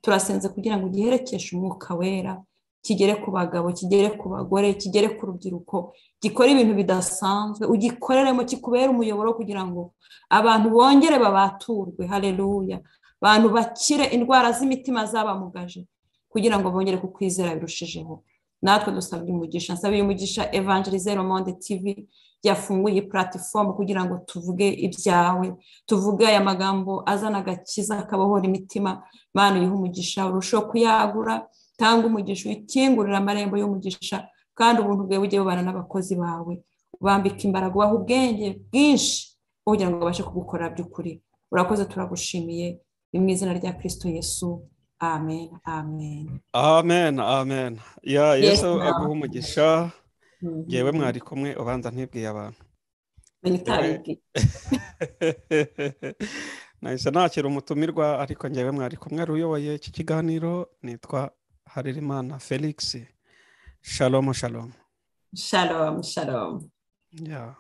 turasenze kugira ngo ugiherekeshe umwuka wera, kigere ku bagabo, kigere ku bagore, kigere ku rubyiruko, gikore ibintu bidasanzwe, ugikoreremo, kikubere umuyoboro kugira ngo abantu bongere babaturwe. Haleluya! Abantu bakire indwara z'imitima zabamugaje kugira ngo bongere kukwizera birushijeho. Natwe dusabye umugisha, nsabiye umugisha Evangelize Le Monde TV yafunguye platform kugira ngo tuvuge ibyawe, tuvuge aya magambo azana agakiza akabohora imitima. Mana, uyihe umugisha, urusheho kuyagura, tanga umugisha, ukingurira amarembo y'umugisha, kandi ubuntu bwawe bujye bubana n'abakozi bawe, ubambika imbaraga, ubaha ubwenge bwinshi kugira ngo babashe kugukora by'ukuri. Urakoze, turagushimiye, ni mu izina rya Kristo Yesu. Amen, amen. Amen, amen. Ya Yesu aguha umugisha. Yewe mwari kumwe, ubanza ntibwiye abantu. Nahise nakira umutumirwa, ariko ngewe mwari kumwe uyoboye iki kiganiro nitwa Harerimana Felix. Shalom, shalom. Shalom, shalom. Yeah.